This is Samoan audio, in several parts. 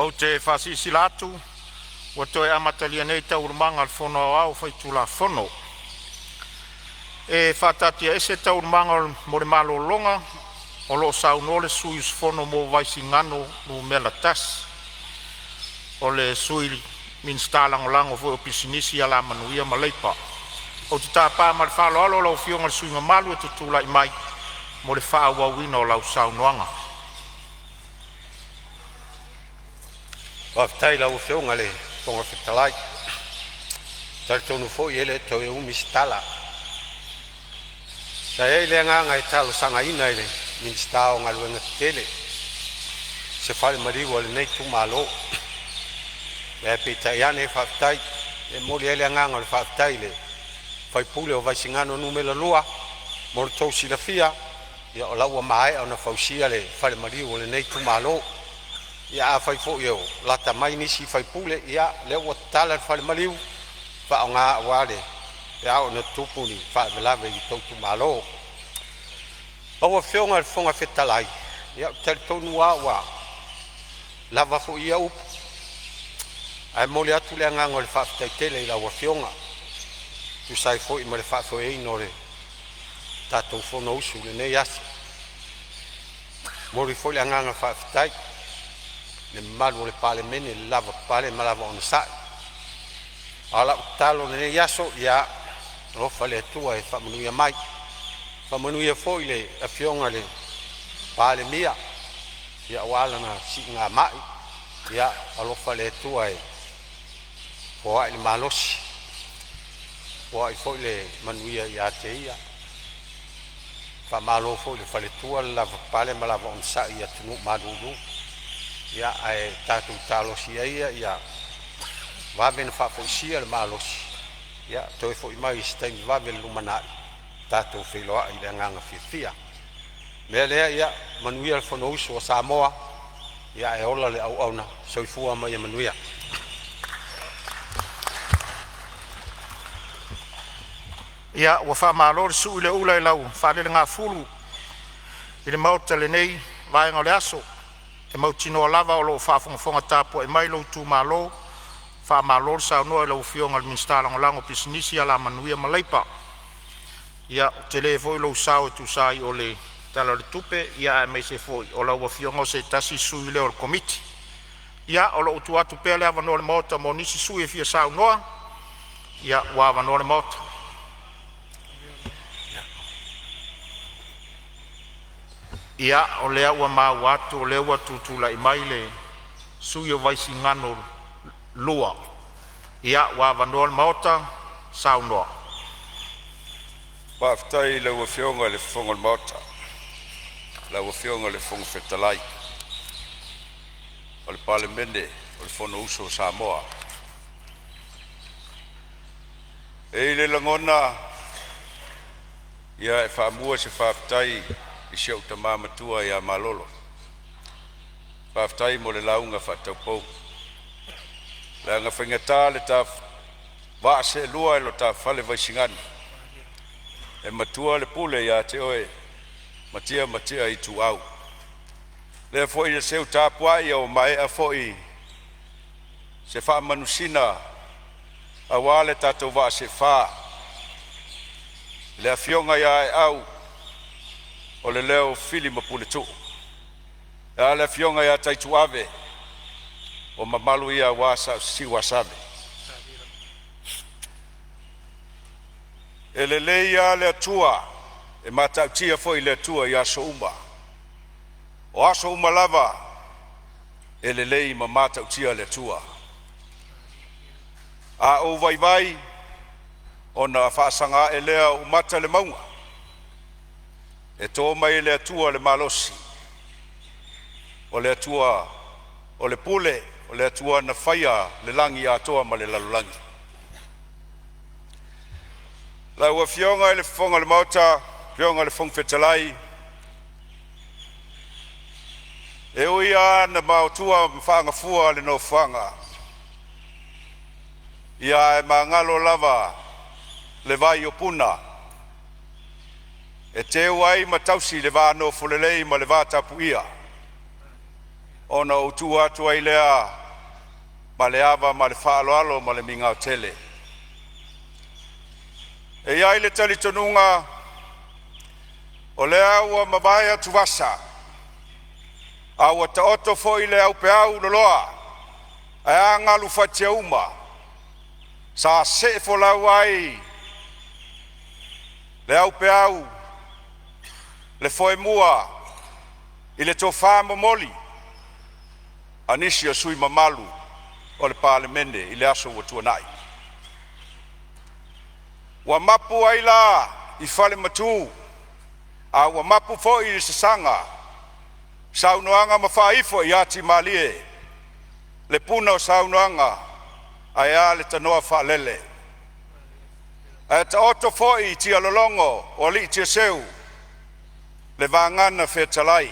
Ou te faasilasila atu ua toe amatalia nei Taualumaga a le Fono Aoao Faitulafono. E faataatiaese Taualumaga mo le malologa o lo o saunoa le sui usufono mo Vaisigano Nu.1, o le Sui Minisita Lagolago foi o Pisinisi, Alamanuia ma Leipa. Ou te tapa ma le faaaloalo lau Afioga i le sui usufono mamalu e te tulai mai mo le faaauauina o lau saunoaga. Faafetai i lau Afioga i le Fofoga Fetalai. E talitonu foi e le toe umi se tala. Sa i ai le agaga e talosagaina i le Minisita o Galuega Tetele se falemaliu a lenei itumalo, ae peitai ane, faafetai. E momoli ai le agaga o le faafetai i le sui usufono o Vaisigano Nu.2 mo le tou silafia, o la ua maea ona fausia le falemaliu o lenei itumalo. Ia afai foi o lata mai nisi sui usufono, ia o lea ua tatala le falemaliu e faaaoga aua pe a oo ina tutupu ni faalavelave i le tou itumalo. Lau Afioga i le Fofoga Fetalai, ou te talitonu lava ua lava foi ia upu, ae momoli atu le agaga o le faafetai tele i lau Afioga e tusa ai foi ma le faafoeina o le tatou fonousu i lenei aso. E momoli foi le agaga faafetai i le mamalu o le Palemene i le lavapapale ma le lava onosai. A o lau tatalo i lenei aso, ia alofa le Atua e faamanuia mai, faamanuia foi i le Afioga i le Palemia aua lana siigamai. Ia alofa le Atua e foai le malosi, foai foi le manuia ia te ia. Faamalo foi i le faletua le lavapapale ma le lava onosai i atunuu malulu. Ae tatou talosia ia ia vave ona faafoisia le malosi toe foi mai i se taimi vave i le lumanai tatou feiloai i le agaga fiafia. O le mea lea, ia manuia le fonousu a Samoa ae ola le auauna. Soifua ma ia manuia. Ia, ua faamalo le sui le ula i lau faalelegafulu i le Maota i lenei vaega o le aso. E mautinoa lava o lo o faafogafoga tapuai mai lou itumalo. Faamalo le saunoa i lau Afioga i le Minisita Lagolago o Pisinisi, Alamanuia ma Leipa. Ia, ua tele foi lou sao e tusa ai o le Tala o le Tupe, aemaise foi o lau Afioga o se tasi sui lea o le Komiti. Ia, o lo o tuu atu pea le avanoa o le Maota mo nisi sui usufono e fia saunoa. Ia, ua avanoa le Maota. Ia, o lea ua maua atu o lea ua tutulai mai le sui usufono mo Vaisigano 2. Ia, ua avanoa le Maota, saunoa. Faafetai i lau Afioga i le Fofoga o le Maota, lau Afioga i le Fofoga Fetalai o le Palemene o le Fonousu a Samoa. E i ai le lagona e faamua se faafetai i si ou tama matua ia Malolo, faafetai mo le lauga faataupou, leaga e faigata le vaa seelua i lo ta fale Vaisigano, e matua le pule ia te oe Matia Matia Ituau. O lea foi e seu tapuai ua maea foi se faamanusina aua le tatou vaa seefa le afioga ia Aeau o le leo o Fili ma Puletuu, ae a le afioga ia Taituave, o mamalu ia aua Sa Sisiuasave. E lelei lava le Atua, e matautia foi le Atua i aso uma. O aso uma lava e lelei ma matautia le Atua. A ou vaivai ona faasaga ae lea o ou mata i le mauga, e to mai e le Atua le malosi, o le Atua o le pule, o le Atua na faia le lagi atoa ma le lalolagi. Lau Afioga i le Fofoga o le Maota, lau Afioga i le Fofoga Fetalai, e ui lava ina maotua ma faagafua le nofoaga, ia ae magalo lava le vai o Puna e teu ai ma tausi le va nofolelei ma le vatapuia. Ona ou tu atu ai lea ma le ava ma le faaaloalo ma le migao tele. E i ai le talitonuga, o lea ua mavae atuvasa a ua taoto foi le aupeau loloa ae a galu fatiauma sa seefolau ai le aupeau le foemua i le tofa momoli a nisi o sui usufono mamalu o le Palemene i le aso ua tuanai. Ua mapu ai la i falematu a ua mapu foi i le saunoaga ma faaifo ia timalie le puna o saunoaga ae a le tanoa faalele. Ae taoto foi i tialologo o alii tiaseu le vagana fetalai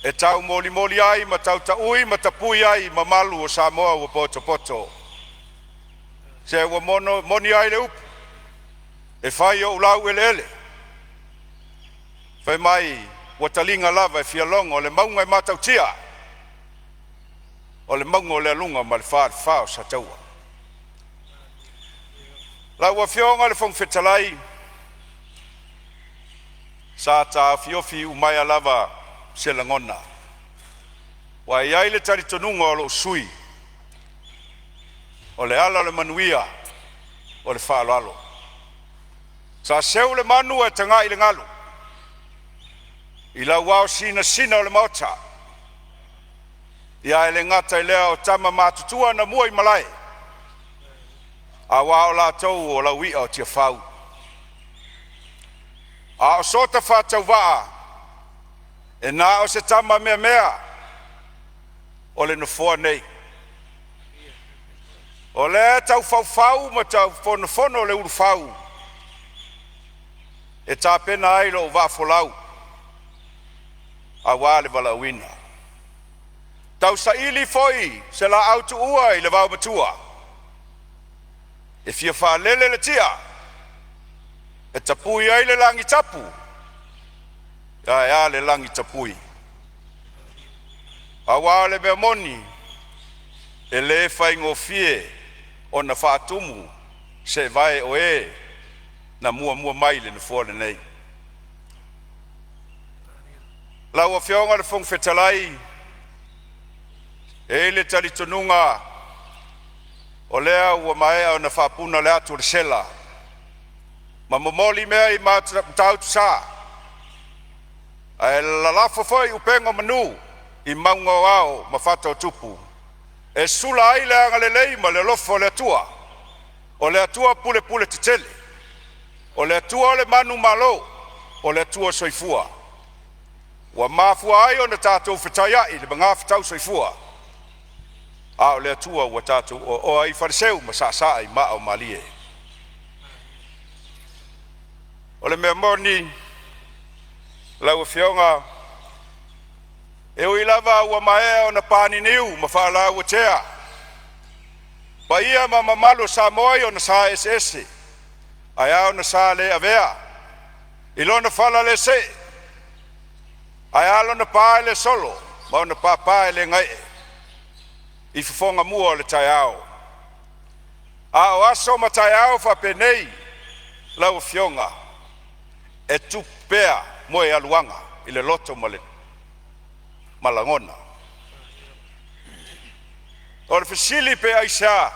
e taumolimoli ai ma tautaui ma tapui ai mamalu o Samoa ua potopoto. Se ua moni ai le upu, e fai ou laueleele fai mai ua taliga lava e fialogo le mauga e matautia o le mauga o Lealuga ma le falefa o Sataua. Lau Afioga i le Fofoga Fetalai, sa taofiofi iumaea lava se lagona, aua e i ai le talitonuga o lou sui usufono, o le ala o le manuia o le faaaloalo. Sa seu le manu ae tagai i le galu i lau ao sinasina o le Maota. Ia ae le gata i lea o tama matutua na mua i malae, aua o latou o lauia o Tiafau. A o so faatauvaa, e na o se tama meamea o le nofoa nei. O lea e tau faufau ma tau fonofono le ulufau e tapena ai lou vaa folau aua le valaauina. Tausaili foi se laau tuua i le vaomatua e fia faalele le tia e tapui ai le lagitapu, ae a le lagitapui. Aua o le mea moni, e le faigofie ona faatumu seevae o e na muamua mai i le Nofoa lenei. Lau Afioga i le Fofoga Fetalai, e i ai le talitonuga o lea ua maea ona faapuna le atu a le sela ma momoli mea i Matautusa, ae lalafo foi upega o manu i mauga o ao ma fata o tupu e sula ai le agalelei ma le alofa o le Atua, o le Atua pulepule tetele, o le Atua o le manumalo, o le Atua soifua. Ua mafua ai ona tatou fetaiai i le magafetau soifua, a o le Atua ua tatou oaoa ai i faleseu ma saasaa i maa o malie. O le mea moni lau Afioga, e ui lava ua maea ona paniniu ma faalauatea paia ma mamalu o Samoa i ona sa eseese ae a ona sa le avea i lona falalesee, ae a lona pa e le solo ma ona papa e le gaee i fofoga mua o le taeao. A o aso ma taeao faapenei lau Afioga, e tupu pea moegaluaga i le loto ma le lagona. O le fesili pe aisea?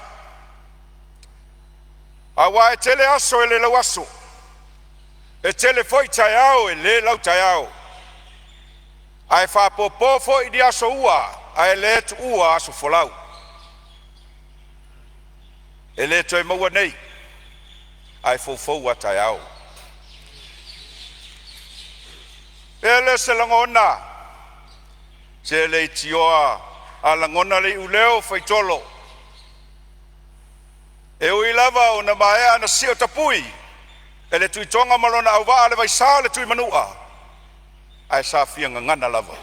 Aua e tele aso e le lauaso, e tele foi taeao e le lautaeao, ae faapopo foi ni aso ua ae le tuua aso folau. E le toe maua nei, ae foufou a taeao. O le a se lagona, se leitioa a lagona le iuleo o faitolo, e ui lava ua maea ona sio tapui e le Tuitoga ma lona auvaa le vaisa o le Tuimanua, ae sa fia gagana lava.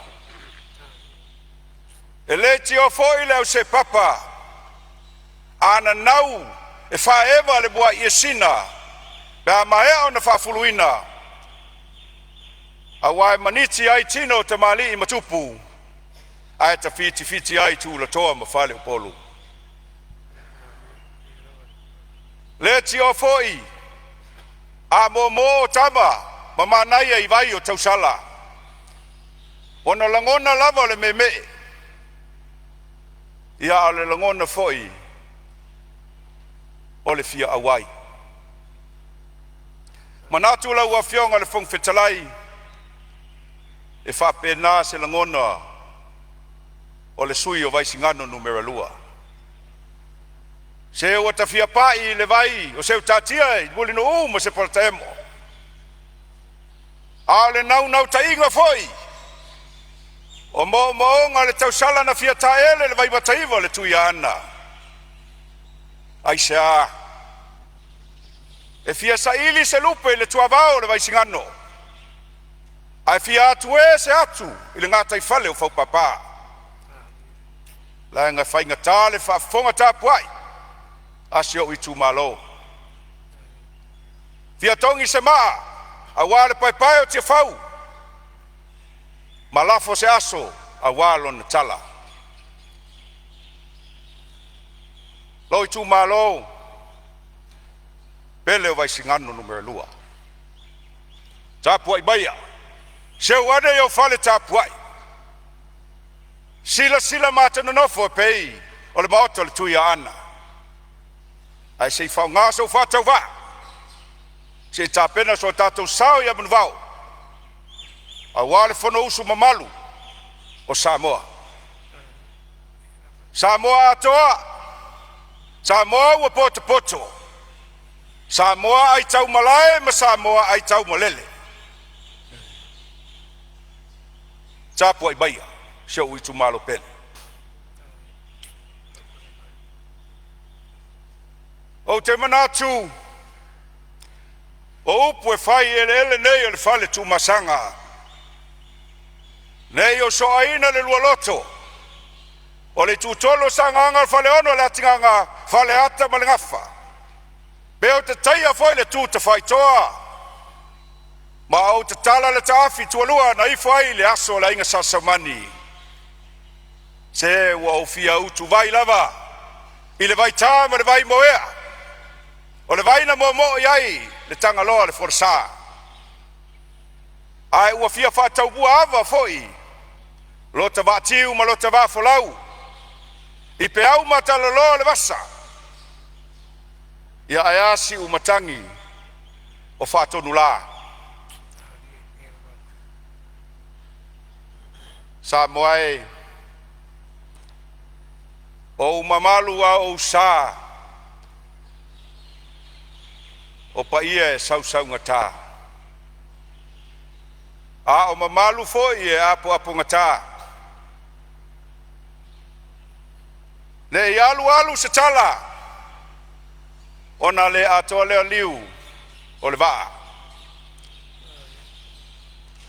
E leitioa foi le ausepapa a nanau e faaeva le muai iesina pe a maea ona faafuluina, aua e maniti ai tino o tamalii ma tupu. Ae tafitifiti ai tulatoa ma faleupolu. Le tio foi a momo o tama ma manaia i vai o tausala, ona lagona lava o le meemee, ia a o le lagona foi o le fia auai. Manatu lau Afioga i le Fofoga Fetalai, e faapena se lagona o le sui usufono o Vaisigano Nu.2. Se ua ta fia pai i le vai o Seutatia i Mulinuu ma Sepolataemo, a o le naunautaiga foi o moomooga o le tausala na fia taeele i le Vaimata 9 le Tuiaana. Aisea? E fia saili se lupe i le tuavao o le Vaisigano ae fia atu e se atu i le gataifale o faupapa, leaga e faigata le faafofoga tapuai a si ou itumalo. Fia togi se maa aua le paepae o Tiafau ma lafo se aso aua lona tala. Lou itumalo pele o Vaisigano Nu.2, tapuai maia, seu ane i ou fale tapuai, silasila ma nonofo e pei o le maota o le Tuiaana, ae se i faaaoga sou faatauvaa se i tapena so tatou sao ia manuvao aua le fonousu mamalu o Samoa. Samoa atoa, Samoa ua potopoto, Samoa aitaumalae ma Samoa aitaumalele. Tapuai maia si ou itumalo pele. Ou te manatu o upu e fai i eleele nei o le fale Tuamasaga, ne i osoaina le lua loto o le itutolu o Sagaga o le Faleono o le atigaga, Faleata ma le Gafa, pe ou te taia foi le tu tafaitoa ma ou tatala le taafi tualua na ifo ai le aso o le aiga Sa Saumani, se ua ou fia utuvai lava i le vaita ma le vaimoea o le vai na moomoo i ai le Tagaloa o le folasa, ae ua fia faataumuaava foi lota vaatiu ma lota vaafolau i peau matalaloa o le vasa. Ia ae a siumatagi o fatonula? Samoa e, o ou mamalu a o ou sa, o paia e sausaugata, a o mamalu foi e apoapogata. Ne i alu alu se tala ona le atoa lea o liu o le vaa,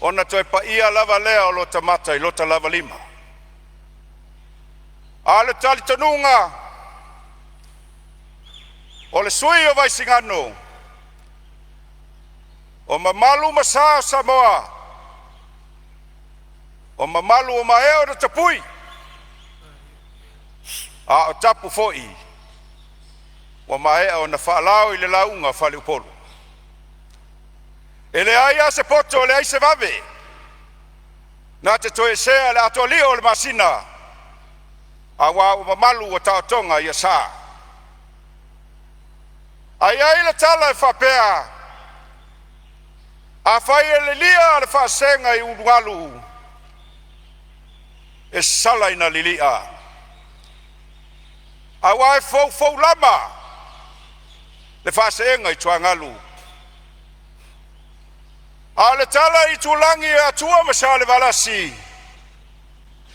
ona toe paia lava lea o lota mata i lota lava lima. A o le talitonuga o le sui usufono o Vaisigano, o mamalu ma sa o Samoa, o mamalu ua maea ona tapui, a o tapu foi ua maea ona faalao i le lauga a faleupolu. E leai lava se poto, leai se vave na te toesea i le atoalio o le masina, aua ua mamalu ua taotoga i asa. Ae i ai le tala e faapea, afai e lilia le faasega i ulugalu, e sala ina lilia aua e foufoulama le faaseega i tuagalu. A o le tala i itulagi o Atua ma Salevalasi,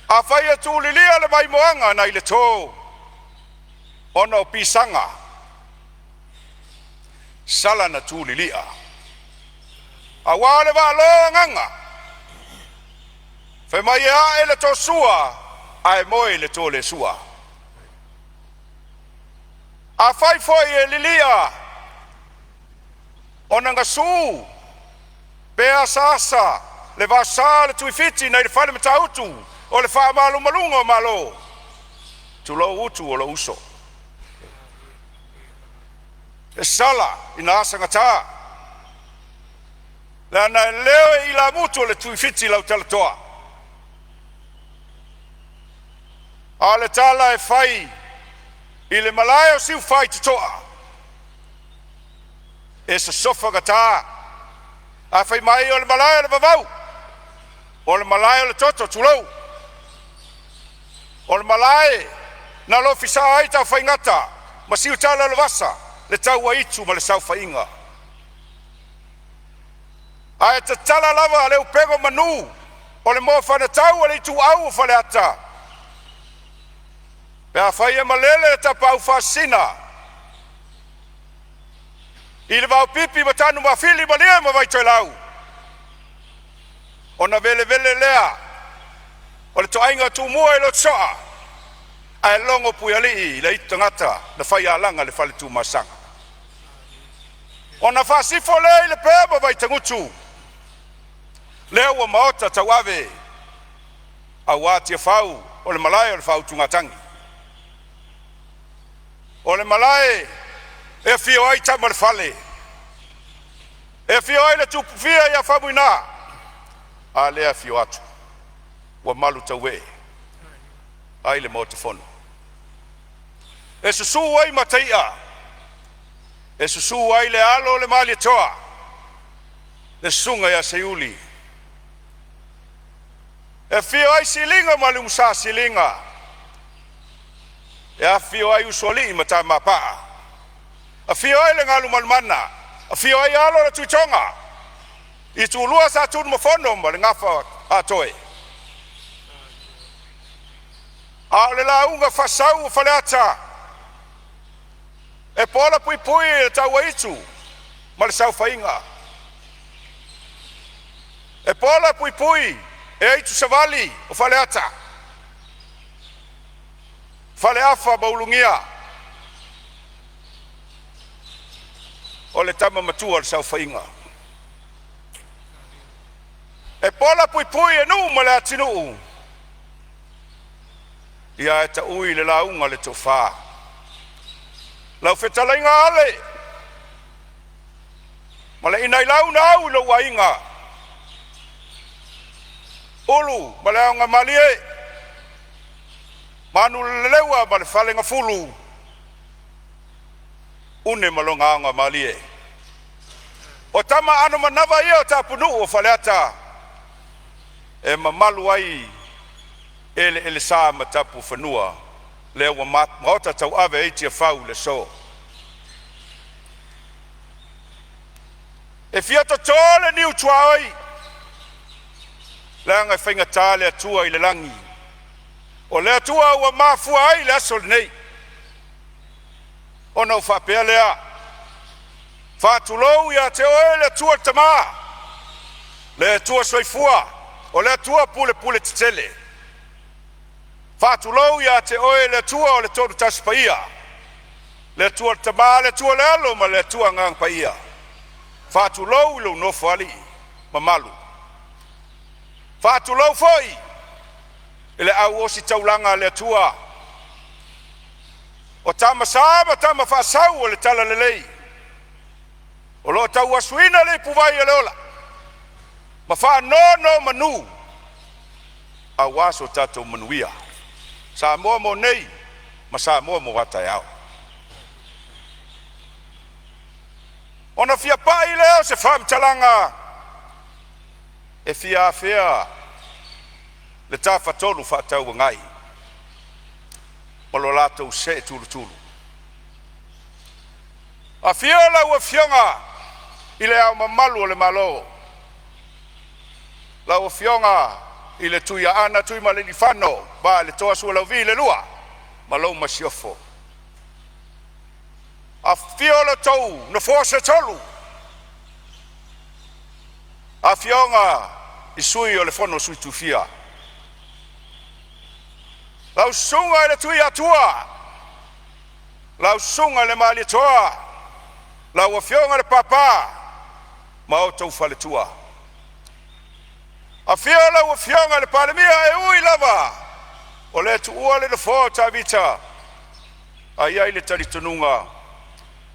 afai e tulilia le vaimoaga nai le to ona o pisaga, sala na tulilia, aua o le vaaloa agaga. Fai mai e ae le tosua ae moe i le tolesua. Afai foi e lilia ona gasu pe asaasa le vaosa o le tuifiti nai le fale Matautu o le faamalumaluga o Malo, tulou Utu o lou uso. E sala ina asagata leaga e leo e ilamutu o le Tuifiti lau talatoa. A o le tala e fai i le malae o Siufaitotoa, e sosofa gata, a fai mai o le malae o le vavau, o le malae o le toto, tulou, o le malae na alofisa ai Tafaigata ma Siutaulaolevasa, le tauaitu ma le saofaiga. Ae tatala lava le upega o manu o le moafanatau a le ituau o Faleata pe afai e malele le Tapaau Faasisina i le vaopipi ma Tanumafili ma Malie ma Vaitoelau, ona velevele lea o le toaiga Tumua i le Soa ae logo Puialii i le aitu tagata na faialaga i le fale Tuamasaga. Ona faasifo lea i Lepea ma Vaitagutu lea ua maota tauave aua Tiafau o le malae o le faautugatagi. O le malae e afio ai Tama a le Fale, e afio ai le Tupufia ia Faumuina, a lea e afio atu ua malu tauee ai le Maota Fono. E susu ai Mataia, e susu ai le alo o le Malietoa, le susuga ia Seiuli, e afio ai Siliga ma le Umusa Siliga, e afifio ai Usoalii ma Tamapaa, afio ai le Galumalemana, afio ai alo o le Tuitoga, Itulua Sa Tunumafono ma le Gafa o Aatoe. A o le lauga faasau a Faleata, e pola puipui le tauaitu ma le saofaiga, e pola puipui e aitu savali o Faleata, Faleafa ma Ulugia. O le tama matua o le saofaiga. E pola puipui e Nuu ma le atunuu, ia ae taui le lauga a le tofa, lau fetalaiga Ale, ma le inailau na au i lou aiga, Ulu ma Leaogamalie, Manuleleua ma le Falegafulu, une ma lona aogamalie. O tama aano manava ia o tapunuu o Faleata e mamalu ai eleelesa ma tapufanua, lea ua maota tauave ai Tiafau i le aso. E fia toto le niu tuaoi leaga e faigata le Atua i le lagi, o le Atua ua mafua ai le aso lenei. Ona ou faapea lea, faatulou ia te oe le Atua le Tama, le Atua Soifua, o le Atua pulepule tetele. Faatulou ia te oe le Atua o le Tolu Tasi Paia, le Atua le Tama, le Atua le Alo ma le Atua Agaga Paia. Faatulou i lou nofoalii mamalu. Faatulou foi i le au ositaulaga a le Atua o Tama Sa ma Tama Faasau o le talalelei o lo o tauasuina le ipuvai o le ola ma faanonomanu aua so tatou manuia. Samoa mo nei ma Samoa mo a taeao. Ona fia pai lea o se faamatalaga e fia afea le Tafatolu Fefaatauagai ma lo latou see tulutulu. Afio lau Afioga i Le Ao Mamalu o le Malo, lau Afioga i le Tuiaana Tuimalealiifano Vaaletoa Sualauvi II ma lau Masiofo. Afifio lo outou Nofoa se tolu, afioga i Sui o le Fono a Sui Tofia, lau Susuga i le Tuiatua, lau Susuga i le Malietoa, lau Afioga i le Papa ma outou faletua. Afio lau Afioga i le Palemia, e ui lava le tuua le nofoa o Tavita, ae i ai le talitonuga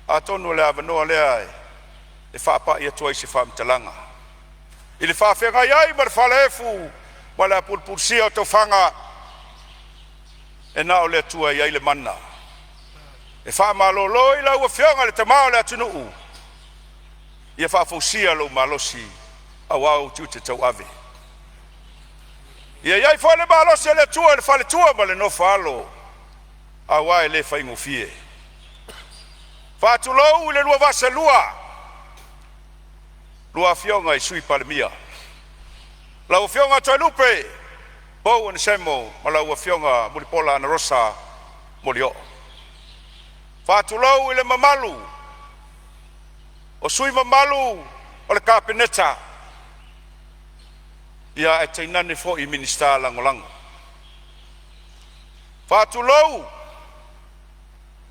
atonu o le avanoa lea e faapai atu ai se faamatalaga i le faafeagai ai ma le falaefu ma le apulupulusia o tofaga, e na o le Atua e i ai le mana. E faamalolo i lau Afioga i le Tama o le atunuu, ia faafoisia lou malosi aua ou tiute tauave. Ia i ai foi le malosi o le Atua i le faletua ma le nofo a alo aua e le faigofie. Faatulou i le lua vaa seelua, lua Afioga i Sui Palemia, lau Afioga Toelupe Poul Enesemo ma lau Afioga Mulipola Anarosa Molioo. Faatulou i le mamalu o sui mamalu o le Kapeneta ae tainane foi Minisita Lagolago. Faatulou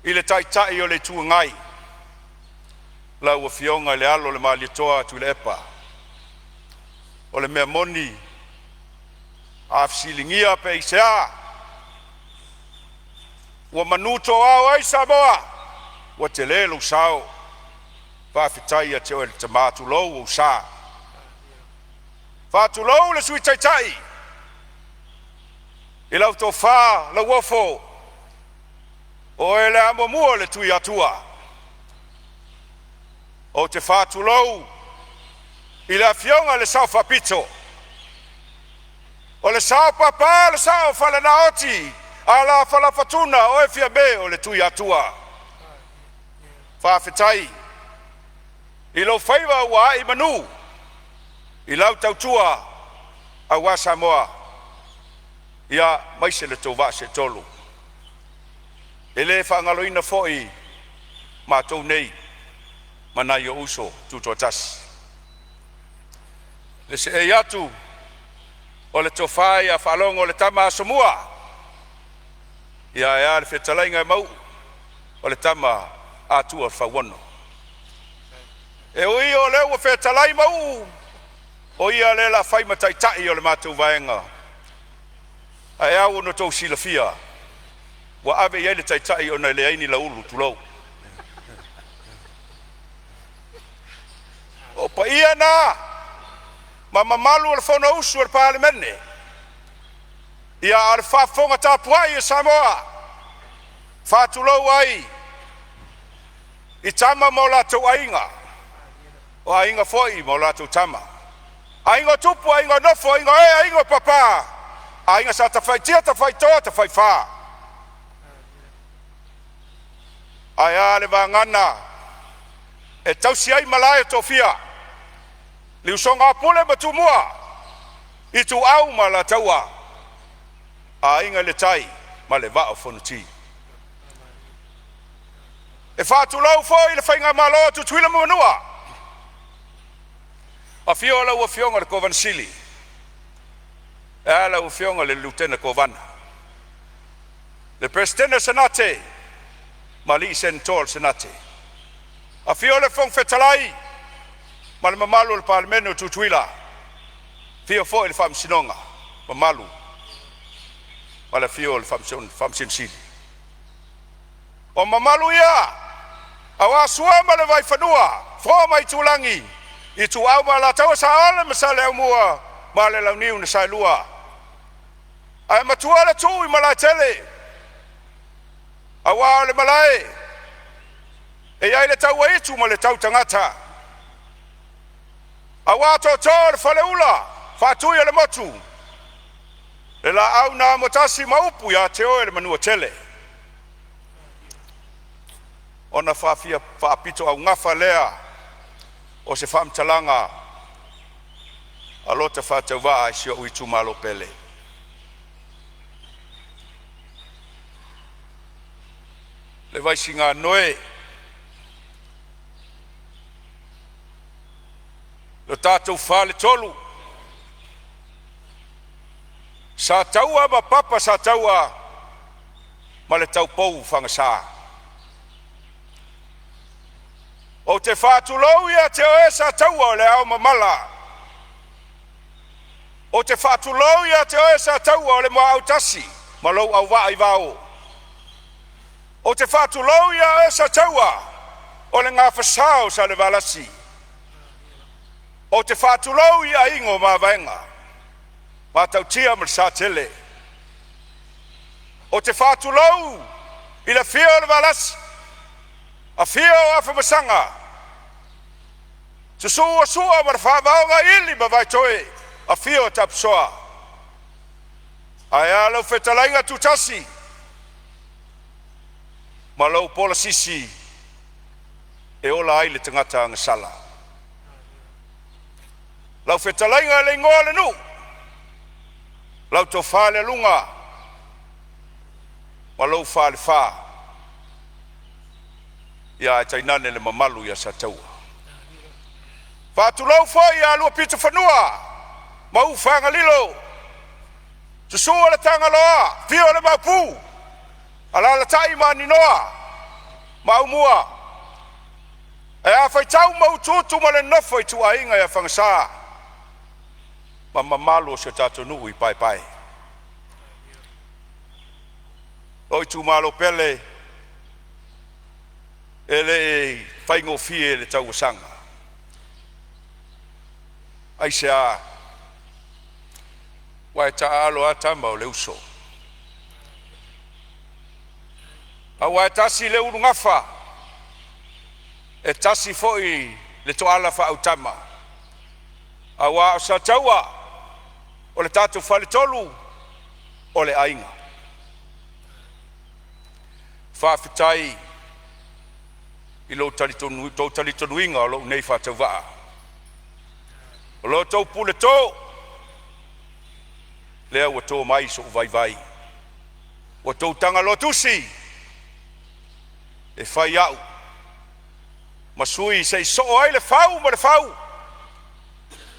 i le Taitai o le Itu Agai, lau Afioga i le Alo o le Malietoa Tuilaepa. O le mea moni a fesiligia pe aisea ua manutoa ai Samoa, ua tele lou sao. Faafetai ia te oe le tama, tulou lou sa. Faatulou le Sui Taitai i lau tofa Lauofo, o oe le amomua o le Tuiatua. Ou te faatulou i le Afioga i le Sao Faapito, o le sao papa, o le sao faalenaoti, alafa fatuna o oe Fiame o le Tuiatua. Faafetai i lou faiva ua ae i manu i lau tautua aua Samoa aemaise lo outou vaa seetolu. E le faagaloina foi matou nei ma nai ou uso tutoatasi. Le seei atu o le tofa ia Faalogo le Tama Asomua, ae a le fetalaiga ia Mauu o le Tama Atua o le Fauono. E ui o lea ua fetalai Mauu o ia lea o le a fai ma taitai o le matou vaega, ae ao ona outou silafia ua ave i ai le taitai ona e leai ni laulu, tulou. O paia na ma mamalu o le Fonousu a le Palemene, a o le faafofoga tapuai a Samoa, e faatulou ai i Tama ma o latou Aiga, o Aiga foi ma latou Tama, Aiga o Tupu, Aiga o Nofo, Aiga o Ee, Aiga o Papa, Aiga Sa Tafaitia, Tafaitoa, Tafaifa. Ae a le vagana e tausi ai malae o tofiga, le usoga a Pule ma Tumua, Ituau ma Alataua, Aiga i le Tai ma le Vaa o Fonoti. E faatulou foi i le faigamalo a Tutuila ma Manua, afio lau Afioga i le Kovana Sili, ae a lau Afioga i le Lutena Kovana, le Peresetene o le Senate ma alii Senatoa o le Senate. Afio le Fofoga Fetalai ma le mamalu o le Palemene o Tutuila, afio foi le Faamasinoga mamalu ma le afio o le Faamasino Sili. O mamalu ia aua Sua ma le Vaifanua, Fofo ma Aitulagi, Ituau ma Alataua, Saole ma Saleaaumua ma le Launiu na Saelua. Ae matua le tuu i Malaetele aua o le malae e i ai le tauaitu ma le tautagata, aua tootoo o le Faleula Faatui o le Motu, le Laau na Amotasi ma upu ia te oe le Manuatele. Ona faafia faapitoaugafa lea o se faamatalaga a lo ta faatauvaa i si ou itumalo pele. Le Vaisiganoe, lo tatou faletolu, Sataua ma Papa Sataua ma le taupou Fagasa. Ou te faatulou ia te oe Sataua o le aomamala, ou te faatulou ia te oe Sataua o le Muaau tasi Ma lou auvaa i Vao. Ou te faatulou ia oe Sataua o le Gafa o Salevalasi, ou te faatulou i aiga o Mavaega, Matautia ma le Satele. Ou te faatulou i le afio o le Valasi, afio Afamasaga, susu Sua ma le Favaogaili ma Vaitoe, afio Tapisoa ae a lau fetalaiga Tutasi ma lou Polasisi e ola ai le tagata agasala. Lau fetalaiga Lealuga lau tofa Lealuga ma lou falefa, ae tainane le mamalu ia Sataua. Faatulou foi ia Luapitofanua ma ou Fagalilo, susu le Tagaloa, afio le Maopu, alaalatai Maninoa ma Aumua, ae a Faitau ma Utuutu ma le nofo a ituaiga ia Fagasa ma mamalu o si o tatou nuu i Paepae. Lou itumalo pele, e le i faigofie le tauasaga. Aisea? Aua e taaalo a tama o le uso, aua e tasi le ulugafa e tasi foi le toala faaautama, aua o Sataua o le tatou faletolu o le aiga. Faafetai i lo outou talitonuiga o lou nei faatauvaa. O lo outou puleto lea ua to mai sou vaivai, ua outou taga tusi e fai au ma sui se i soo ai le fau ma le fau,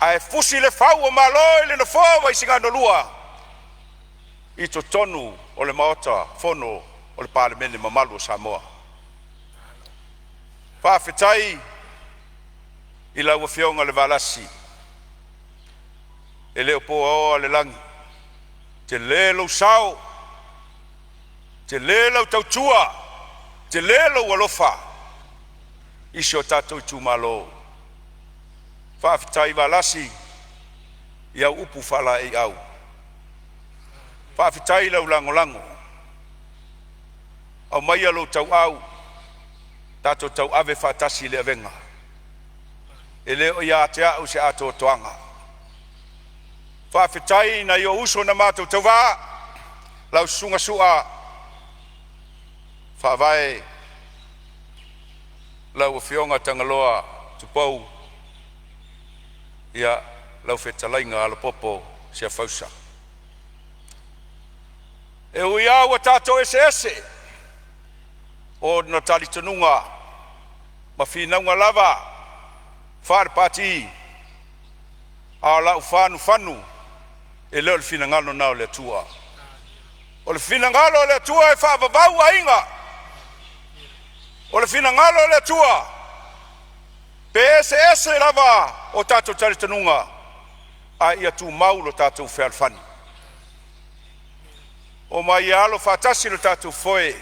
ae fusi le fau o Malo i le nofoa o Vaisigano 2 i totonu o le Maota Fono o le Palemene mamalu o Samoa. Faafetai i lau Afioga i le Valasi, e le o po aoa le lagi, tele lou sao, tele lau tautua, tele lou alofa i si o tatou itumalo. Faafetai Valasi i au upu faalaeiau, faafetai i lau lagolago. Aumaia lou tauau tatou tauave faatasi le avega, e le o ia te au se atoatoaga. Faafetai i nai ou uso na matou tauva, lau Susuga Su'a Faavae, lau Afioga Tagaloa Tupou, lau fetalaiga Alapopo Siafausa. E ui lava ua tatou eseese ona talitonuga ma finauga lava faale-Pati, a o lau faanufanu, e le o le finagalo lena o le Atua. O le finagalo o le Atua e faavavau aiga. O le finagalo o le Atua, pe eseese lava o tatou talitonuga, a ia tumau lo tatou fealofani. Omai e alo faatasi lo tatou foe,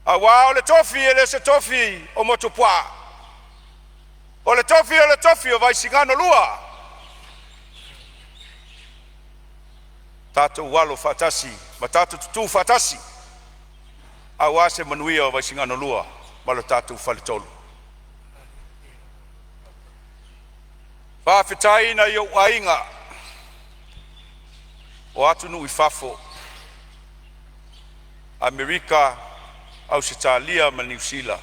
aua o le tofi e le o se tofi o Motuopuaa, o le tofi o le tofi o Vaisigano 2. Tatou alo faatasi ma tatou tutu faatasi aua se manuia o Vaisigano 2 ma lo tatou faletolu. Faafetai i nai ou aiga o atunuu i fafo, Amerika, Ausetalia ma Niu Sila,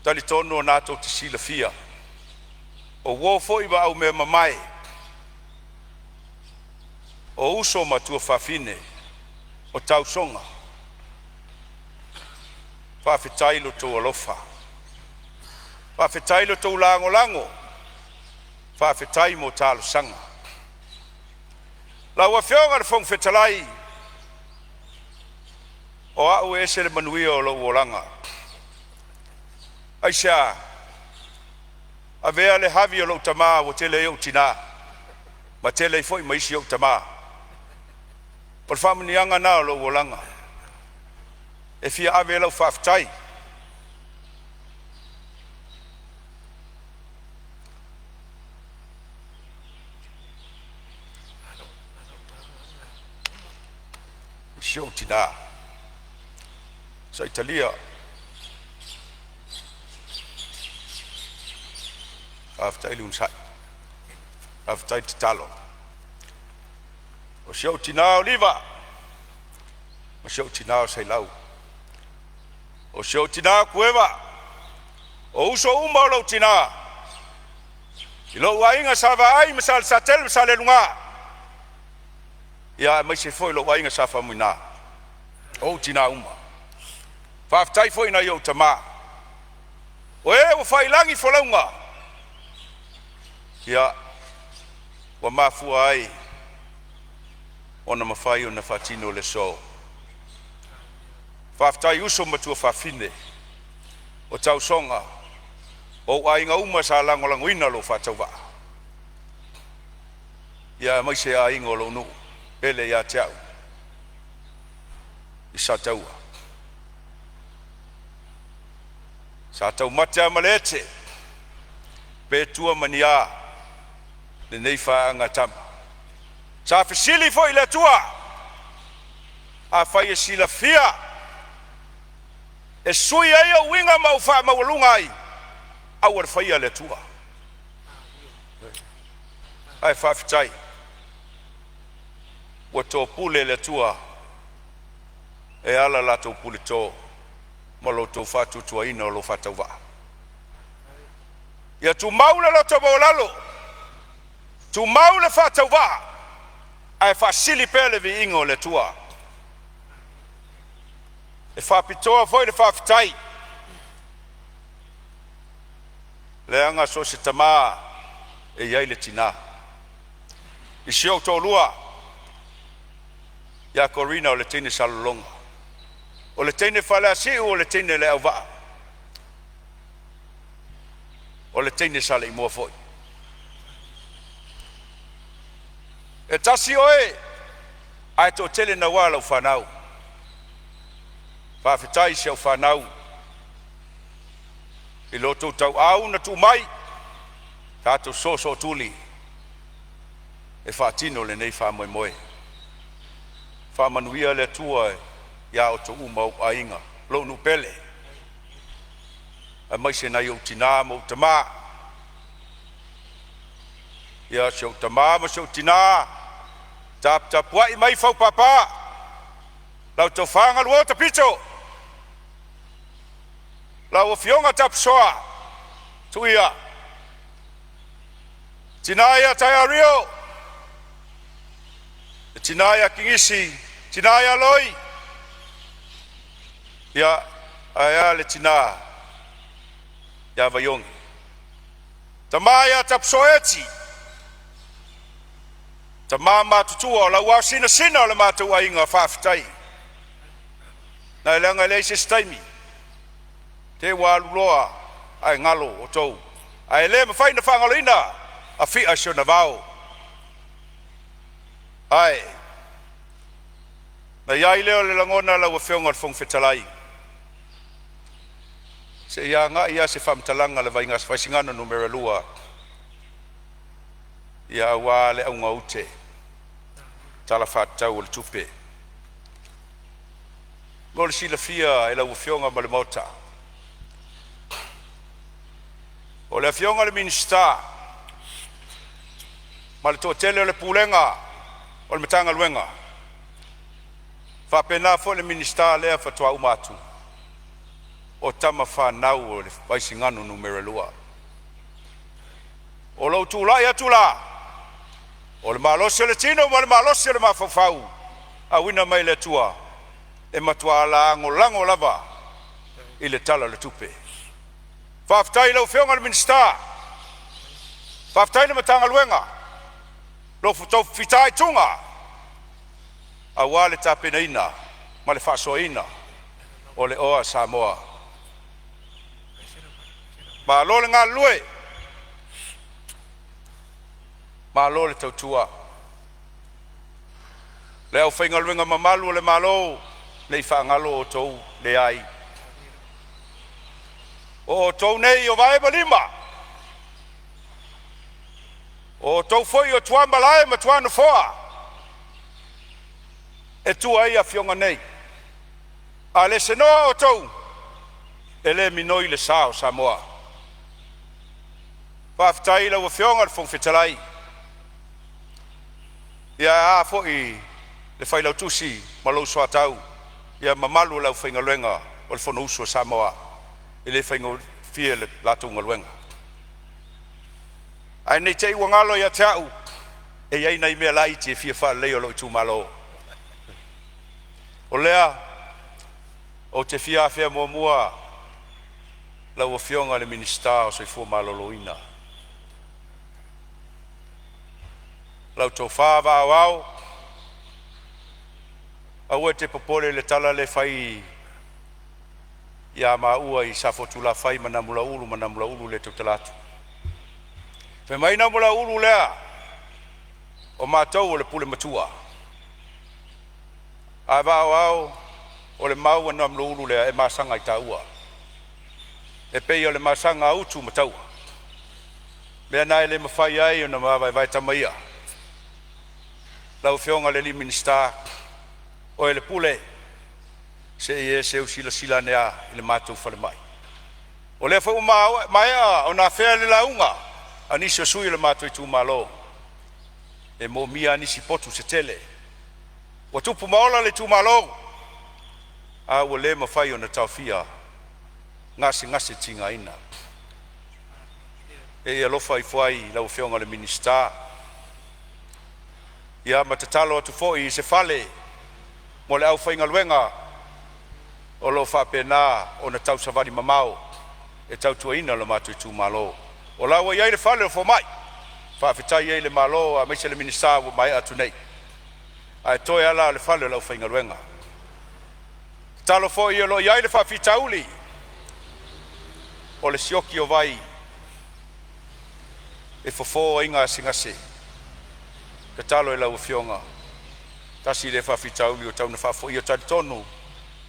e talitonu o na tou te silafia, o uo foi ma aumeamamae, o uso ma tuafafine, o tausoga, faafetai i lo outou alofa, faafetai i lo outou lagolago, faafetai mo talosaga. Lau Afioga i le Fofoga Fetalai, o au e ese le manuia o lou olaga. Aisea? Avea le havi o lou tama ua tele ai ou tina ma Ma tele ai foi ma isi ou tamā. O le faamanuiaga lena o lou olaga. E fia ave ai lau faafetai i si ou tina Saitalia, faafetai le onosai, faafetai tatalo. O si ou tina o Liva, ma si ou tina o Sailau, o si ou tina o Kueva, o uso uma o lou tina, i lou aiga Sa Vaai ma Sa Lesatele ma Sa Leluga, ia aemaise foi lou aiga Sa Faumuina, o ou tina uma. Faafetai foi i nai ou tama, o e ua faiilagi folauga, ia ua mafua ai ona mafai ona faatino le aso. Faafetai uso ma tuafafine o tausoga o ou aiga uma sa lagolagoina lou faatauvaa, ia aemaise aiga o lou nuu pele ia te au i Sataua. Sa taumate lava ma le ete pe tua ma ni a lenei faaagaaga a tama. Sa fesili foi i le Atua, afai e silafia e sui ai ou uiga ma ou faamaualuga ai, aua le faia le Atua. Ae faafetai ua topule le Atua e ala la latou puleto ma lo outou faatuatuaina o lou faatauvaa. Ia tumau le loto maualalo, tumau le faatauvaa ae faasili pea le viiga o le Atua. E faapitoa foi le faafetai leaga so o se tama e i ai le tina. I si ou toalua ia Corina o le teine sa Lologa, o le teine faaleasiu o le teine le auvaa, o le teine saleimoa foi. E tasi oe ae toatele naua lau fanau. Faafetai i si au fanau i lo outou tauau na tuu mai tatou sosootuli e faatino lenei faamoemoe. Faamanuia le Atua ia outou uma ou aiga, lou nuu pele, aemaise nai ou tina ma ou tama. Ia si ou tama ma si ou tina, taputapuai mai fau papa, lau tofa Galuota Pito, lau Afioga Tapusoa Tuia, tina ia Taiario, le tina ia Kenisi, tina ia Loi, ia ae a le tina ia Vaiogi. Tama ia Tapusoa Eti, tama matutua o lau aosinasina o le matou aiga, faafetai. Leaga e leai se isi taimi, te i ua alu loa ae galo outou. Ae le mafai ona faagaloina Afi'a i si ona vao. Ae na i ai lea o le lagona lau Afioga i le Fofoga Fetalai, se i agai lava se faamatalaga i le Vaisigano Nu.2 ia aua le augāute Tala Faatatau o le Tupe. Mo le silafia e lau Afioga ma le Maota, o le Afioga i le Minisita ma le toatele o le Pulega o le Matagaluega, faapena foi le Minisita lea faatoa uma atu, o tamafanau a le Vaisigano Nu.2. O lou tulai atu la, o le malosi o le tino ma le malosi o le mafaufau auina mai e le Atua, e matua lagolago lava i le Tala o le Tupe. Faafetai i lau Afioga i le Minisita, faafetai i le Matagaluega i lo outou fitaituga aua le tapenaina ma le faasoaina o le oa a Samoa. Malo le galulue, malo le tautua. Le aufaigaluega mamalu a le Malo, ne i faagalo outou, leai. O outou nei o vae ma lima, o outou foi o tuamalae ma tuanofoa e tua ai afioga nei. A le senoa outou, e le minoi le sa o Samoa. Faafetai i lau Afioga i le Fofoga Fetalai, ia ae a foi le Failautusi ma lou soatau, ia mamalu o le aufaigaluega o le Fonousu a Samoa. E le faigofie le latou galuega. Ae ne i te i ua galo ia te au, e i ai nai mea laiti e fia faaleleia o lou itumalo. O lea ou te fia afea muamua lau Afioga i le Minisita o le Soifua Maloloina, lau Tofa Vaa Aoao, aua e te popole i le tala lea e fai ia maua i Safotulafai ma Namulauulu ma Namulauulu le tautala atu. Fai mai Namulauulu lea, o matou o le pule matua. Ae vaa aoao o le mau a Namulauulu lea e masaga ai taua, e pei o le masaga a Utu ma Taua. O le mea lena e le mafai ai ona ma vaevae tama ia. Lau Afioga i le Minisita, oe o le Pule, se i e seu silasila ane lava i le matou falemai. O lea foi ua maea ona afea i le lauga a nisi o sui usufono o le matou itumalo, e moomia lava nisi potu se tele. Ua tupu ma ola le itumalo, a ua le mafai ona taofia gasegase tigaina. Se i e alofa ifo ai i lau Afioga i le Minisita, ia ma tatalo atu foi i se fale mo le aufaigaluega o lo o faapena ona tausavali mamao e tautuaina lo matou itumalo. O la ua i ai le fale o fomai, faafetai ai i le Malo aemaise le Minisita ua maea atu nei, ae toe lava la o le fale o le aufaigaluega. Tatalo foi o lo o i ai le faafitauli o le sioki o vai e fofo ai gasegase. Tatalo i lau Afioga, tasi lea faafitauli ua tatau ona faafoia. E talitonu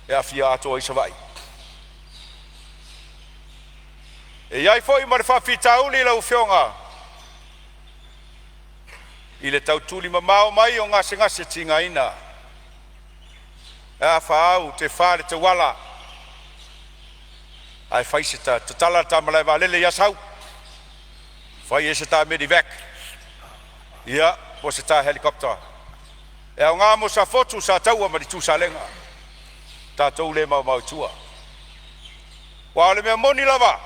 e aafia atoa ai Savaii. E i ai foi ma le faafitauli lau Afioga i le tau tulimamao mai o gasegase tigaina, e a fa au, tefa le tauala ae fai se ta, tatala le ta malae vaalele i Asau, fai ai se ta medevac ia po o se ta helicopter e aoga mo Safotu, Sataua ma le Itusalega, tatou le maomao i tua. Aua o le mea moni lava,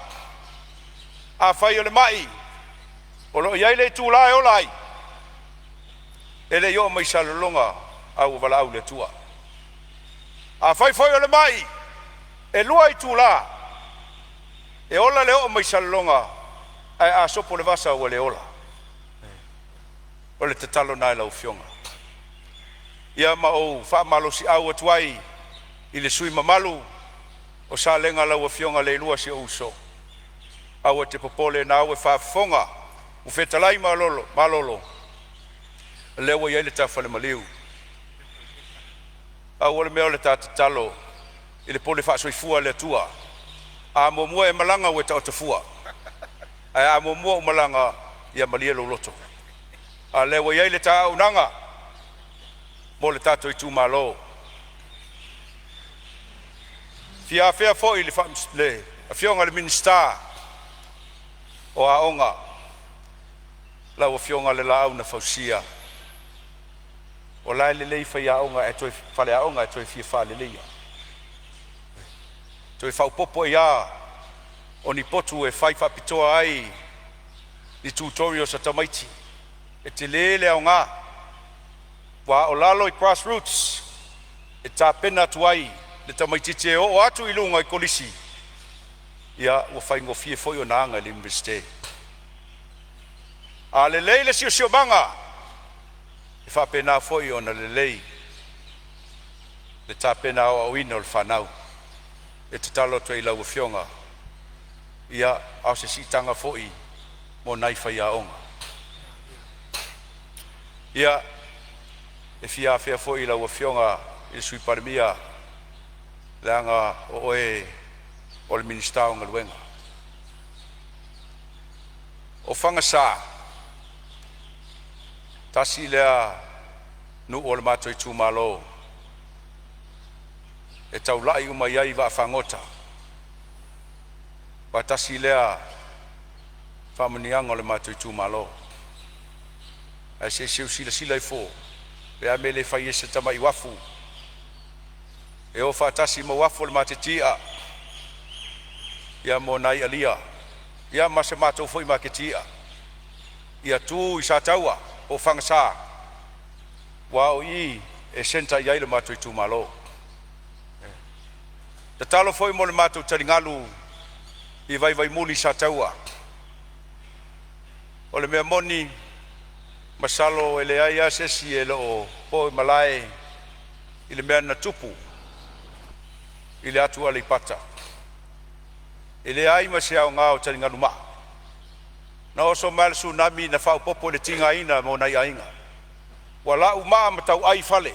afai o le mai o lo o i ai le itula e ola ai, e le i oo mai i Salelologa a ua valaau le Atua. Afai foi o le mai e 2 itula e ola le oo mai Salelologa, ae a sopo le vasa ua le ola. O le tatalo lena i lau Afioga. Ia ma ou faamalosiau atu ai i le sui usufono mamalu o Salega lau Afioga Leilua, si ou uso, aua e te popole o lena ua e faafofoga ua fetalai Malolo, o lea ua i ai le ta falemaliu. Pau o le mea o le ta tatalo i le pule faasoifua a le Atua, a muamua e malaga ua e taoto fua, ae a muamua ou malaga, ia malie lou loto, a o lea ua i ai le ta auaunaga mo le tatou itumalo. E fia afea foi le Afioga i le Minisita o Aoga, lau Afioga i le Laau na Fausia. O la e lelei faiaoga ae toe faleaoga ae toe fia faaleleia. Toe faaopoopo ai lava o ni potu e fai faapitoa ai ni tutorials a tamaiti. E tele le aoga aua o lalo i grassroots e tapena atu ai le tamaitiiti e oo atu i luga i kolisi, ia ua faigofie foi ona aga i le Iunivesite. A lelei le siosiomaga, e faapena foi ona lelei le tapena aoaoina o le fanau. E tatalo atu ai i lau Afioga, ia a o se siitaga foi mo nai faiaoga. Ia, E fia afea foi i lau Afioga i le Sui Palemia, leaga o oe o le Minisita o Galuega. O Fagasa, tasi lea nuu o le matou itumalo e taulai uma i ai vaafagota, aua tasi lea faamanuiaga o le matou itumalo. Ae se i seu silasila ifo pe a mea e le fai ai se tamai uafu e o faatasi ma uafu o le maketi i'a ia mo nai alia ia ma se matou foi maketi i'a ia tu i Sataua po o Fagasa, aua o i e centre i ai lo matou itumalo. Tatalo foi mo le matou taligalu i Vaivaimuli i Sataua. O le mea moni masalo e leai lava se isi e le o po i malae i le mea na tupu i le atu Aleipata. E leai ma se aoga o taligalu maa. Na oso mai lava le Tsunami na faaopoopo i le tigaina mo nai aiga. Ua lau maa ma tauai i fale.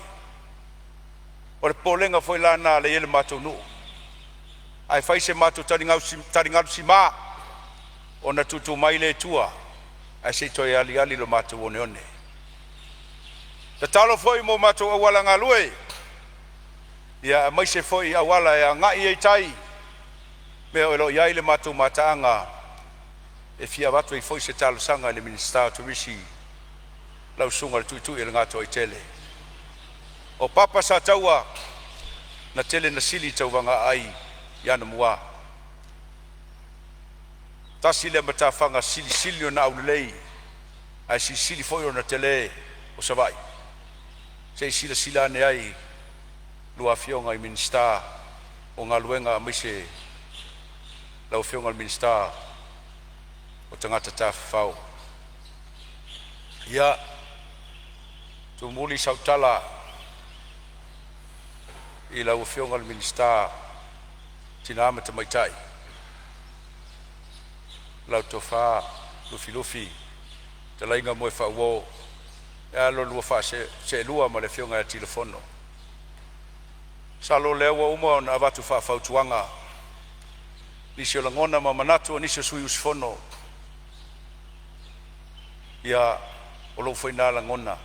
O le popolega foi la lena lea e i ai le matou nuu. Ae fai se matou taligalu sima ona tutu mai lea i tua ae se i toe aliali lo matou oneone. Tatalo foi mo matou auala galue, ia aemaise foi auala e agai ai i tai, mea o lo o i ai le matou mataaga e fia avatu ai foi se talosaga i le Minisita o Turisi, lau Susuga i le Tuiutui o le Gatoaitele. O Papa Sataua na tele na sili tauvaga aai i Anamua. Tasi lea matafaga silisili ona aulelei ae silisili foi ona tele o Savaii. Se i silasila ane ai lua Afioga i Minisita o Galuega aemaise lau Afioga i le Minisita o Tagata Tafafao. Ia, tumuli sau tala i lau Afioga i le Minisita o Tina ma Tamaitai, lau Tofa Lufilufi Fetalaiga Moefaauo ae a lo oulua seelua ma le Afioga ia Tilafono. Masalo o lea ua uma ona avatu faafautuaga nisi o lagona ma manatu o nisi o sui usufono. Ia, o lou foi lena lagona.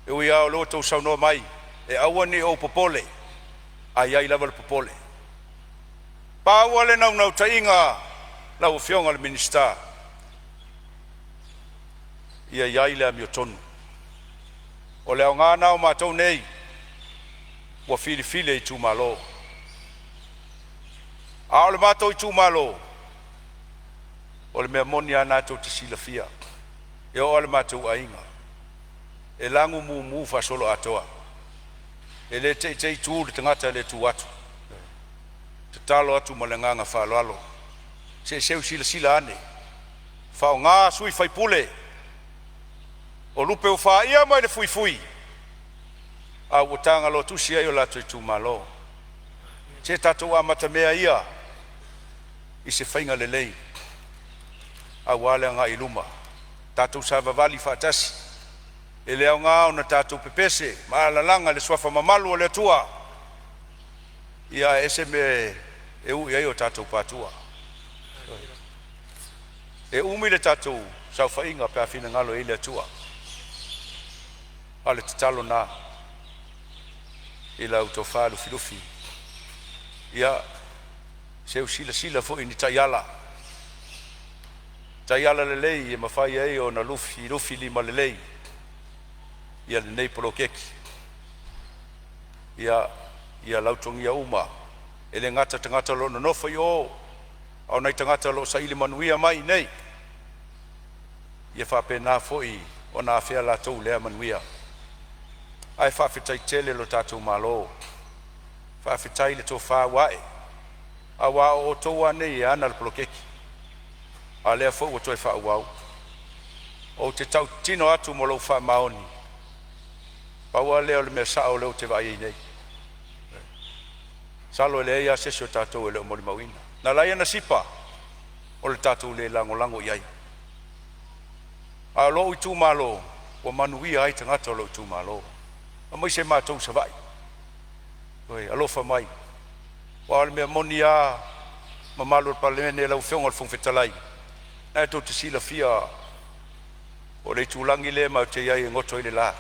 E ui lava o lea ua outou saunoa mai e aua ne i ou popole, ae i ai lava le popole. Pau lava le naunautaiga lau Afioga i le Minisita, ia i ai le amiotonu. O le aoga lena o matou nei ua filifili e itumalo. A o le matou itumalo, o le mea moni lava lena tou te silafia, e oo lava i le matou aiga, e lanu mumu faasoloatoa. E le te'i te'i tu le tagata e le tu atu. E tatalo atu ma le agaga faaaloalo, se i seu silasila ane, faaaoga sui usufono, o lupe ua fa'ia mai le fuifui a ua taga loa tusi ai o latou itumalo. Se tatou amatamea ia i se faiga lelei aua le agai i luma, tatou savavali faatasi. E le aoga ona tatou pepese ma alalaga i le suafa mamalu o le Atua, ia ae ese mea e ui ai o tatou patua. E umi le tatou saofaiga pe a finagalo i ai le Atua. A o le tatalo lena i lau tofa Lufilufi. Ia seu silasila foi i ni taiala, taiala lelei e mafai ai ona lufilufilima lelei ia lenei poloketi. Ia lautogia uma, e le gata i tagata o lo o nonofo i o, a o nai tagata o lo o saili manuia mai i inei, ia faapena foi ona afea latou i lea manuia. Ae faafetai tele i lo tatou Malo, faafetai i le tofa ua a'e, aua o outou lava nei e ana le poloketi, a o lea foi ua toe faaauau. Ou te tautino atu ma lou faamaoni, pau lava lea o le mea sao lea ou te vaai i ai nei. Masalo e leai lava se isi o tatou e le o molimauina. Na ala ai ona sipa o le tatou le lagolago i ai. A o lou itumalo, ua manuia ai tagata o lou itumalo, aemaise matou i Savaii. Ioe, alofa mai. Aua o le mea moni lava, le mamalu o le Palemene, lau Afioga i le Fofoga Fetalai, o lena tou te silafia o le itulagi lea matou te i ai e goto ai le la.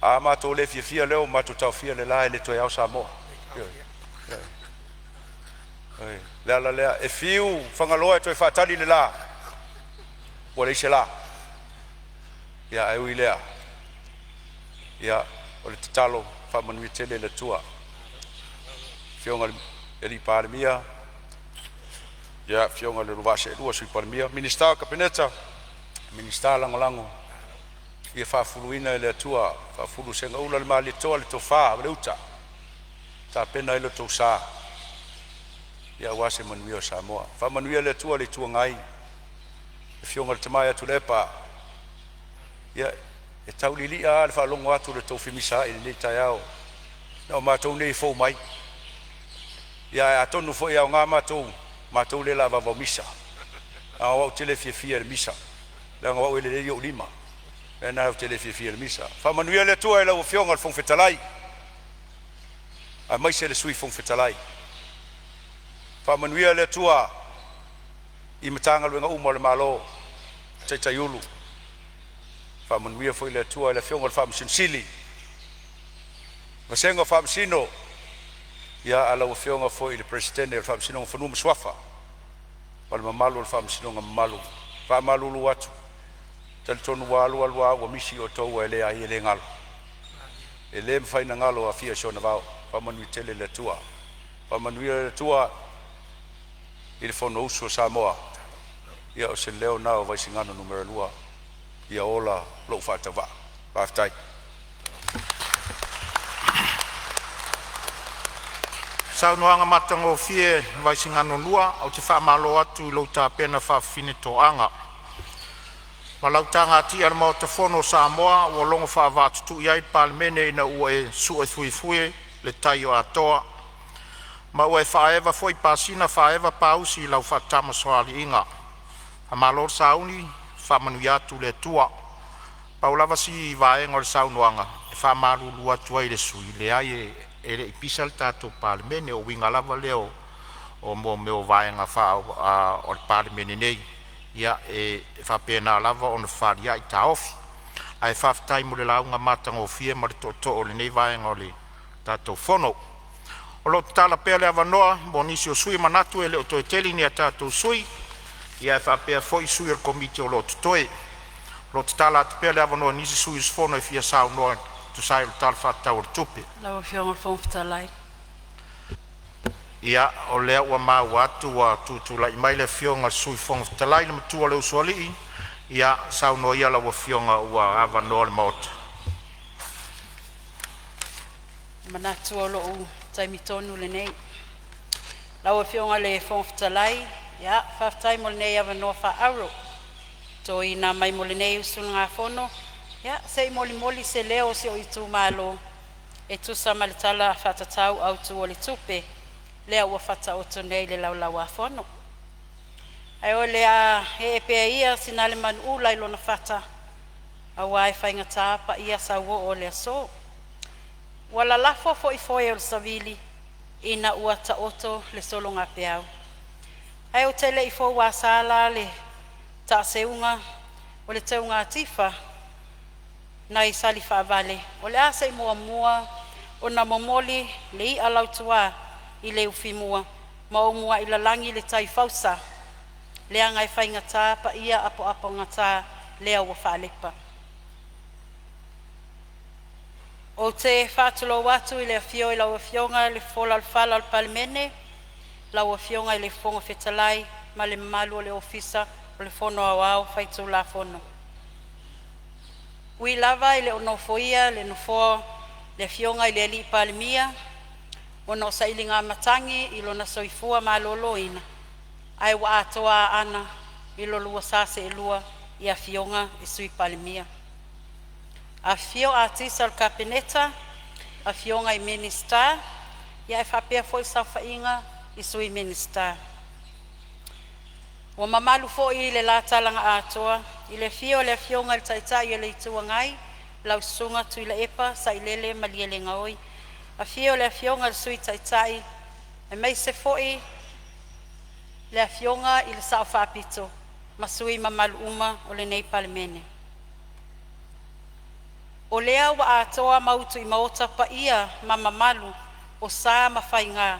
A matou le fiafia lea ua matou taofia le la e le toe ao Samoa. Ioe, o le ala lea, e fiu Fagaloa e toe faatali le la, ua leai se la. Ia ae ui i lea, ia o le tatalo, faamanuia tele le Atua i lau Afioga i le Palemia, afioga i lo oulua vaa seelua Sui Palemia, Minisita o le Kapeneta, Minisita Lagolago, ia faafuluina e le Atua, faafulu segaula le Malietoa, le tofa ma le uta e tapena ai lo outou sa aua se manuia o Samoa. Faamanuia le Atua i le Itu Agai, le Afioga i le tama ia Tuilaepa. Ia, e tau lili'a lava i le faalogo atu i le tou femisaai i lenei taeao, na o matou nei e fou mai. Ia ae atonu foi e aoga matou, matou lea o le a vaovao misa, leaga o au ou te le fiafia i le misa, leaga o au e lelei ou lima. O le mea lena ou te le fiafia ai i le misa. Faamanuia le Atua i lau Afioga i le Fofoga Fetalai aemaise le Sui Fofoga Fetalai. Faamanuia le Atua i Matagaluega uma a le Malo, taitai Ofisa Sili, faamanuia foi le Atua i le Afioga i le Faamasino Sili, vasega o Faamasino, a o lau Afioga foi i le Peresetene o le Faamasinoga o Fanua ma Suafa ma le mamalu o le Faamasinoga mamalu. E faamalulu atu, e talitonu ua alu alu lava ua misi outou, ae leai e le galo. E le mafai ona galo Afia i si ona vao. Faamanuia tele le Atua. Faamanuia le Atua i le Fonousu a Samoa. Ia o se leo lena o Vaisigano Nu.2, ia ola lou faatauvaa. Faafetai. Saunoaga matagofie Vaisigano 2, ou te faamalo atu i lou tapena faafafine toaga ma lau tagatia i le Maota Fono o Samoa ua logo faavaatutui ai le Palemene ina ua e su'e fuefue le tai o Atoa ma ua e faaeva foi pasina faaeva pausi i lau faatamasoaliiga. Faamalo le sauni, faamanuia atu le Atua. Pau lava si vaega o le saunoaga e faamalulu atu ai i le sui usufono, leai e le i pisa le tatou Palemene. O uiga lava lea o mea o vaega o le Palemene nei, ia e faapena lava ona fefa'alia'i taofi. Ae faafetai mo le lauga matagofie ma le tootoo o lenei vaega o le tatou fono. O lo o tatala pea le avanoa mo nisi o sui usufono e manatu e le o toe tele ni a tatou sui, e faapea foi sui o le Komiti o lo o totoe. O lo o tatala atu pea le avanoa i nisi sui usufono e fia saunoa e tusa ai o le Tala Faatatau o le Tupe. Lau Afioga i le Fofoga Fetalai. Ia, o lea ua maua atu ua tutulai mai le Afioga i le Sui Fofoga Fetalai, le matua o le Usoalii. Ia saunoa ia lau Afioga ua avanoa le Maota. E manatu o lo'u taimi tonu lenei lau Afioga i le Fofoga Fetalai, ia faafetai mo lenei avanoa faaauro ua toina mai mo lenei usugafono se i molimoli se leo o si o'u itumalo e tusa ma le Tala Faatatau Autu o le Tupe lea ua faataoto nei i le Laulau-a-Fono. Ae o le a ee pea ia sinale manu'ula i lona fata auā e faigata paia sauoo o le aso. Ua lalafo foi foe o le savili ina ua taoto le sologapeau, ae ou te le i fouasa la le taaseuga o le teuga tifa nai Salifaavale, o le a se i muamua ona momoli le i'a lautua i le ufimua ma ou muai lalagi le tai fausa leaga e faigata paia apoapogata lea ua faalepa. Ou te faatulou atu i le afio o lau Afioga i le Fofoga o le Fala o le Palemene, lau Afioga i le Fofoga Fetalai ma le mamalu o le Ofisa o le Fono Aoao Faitulafono. Ui lava e le o nofoia le nofoa o le Afioga i le Palemia ona o sailiga matagi i lona soifua maloloina, ae ua atoa aana i lo lua sa seelua i afioga i Sui Palemia. Afifio Atisa o le Kapeneta, afioga i Minisita ae faapea foi le saofaiga i Sui Minisita. Ua mamalu foi i le la talaga atoa I le afio o le Afioga i le Taitai o le Itu Agai, lau Susuga Tuilaepa Sailele Malielegaoi, afio le Afioga i le Sui Taitai aemaise foi le Afioga i le Sao Faapito ma sui usufono mamalu uma o lenei Palemene. O lea ua atoa ma utu i maota paia ma mamalu o sa ma faiga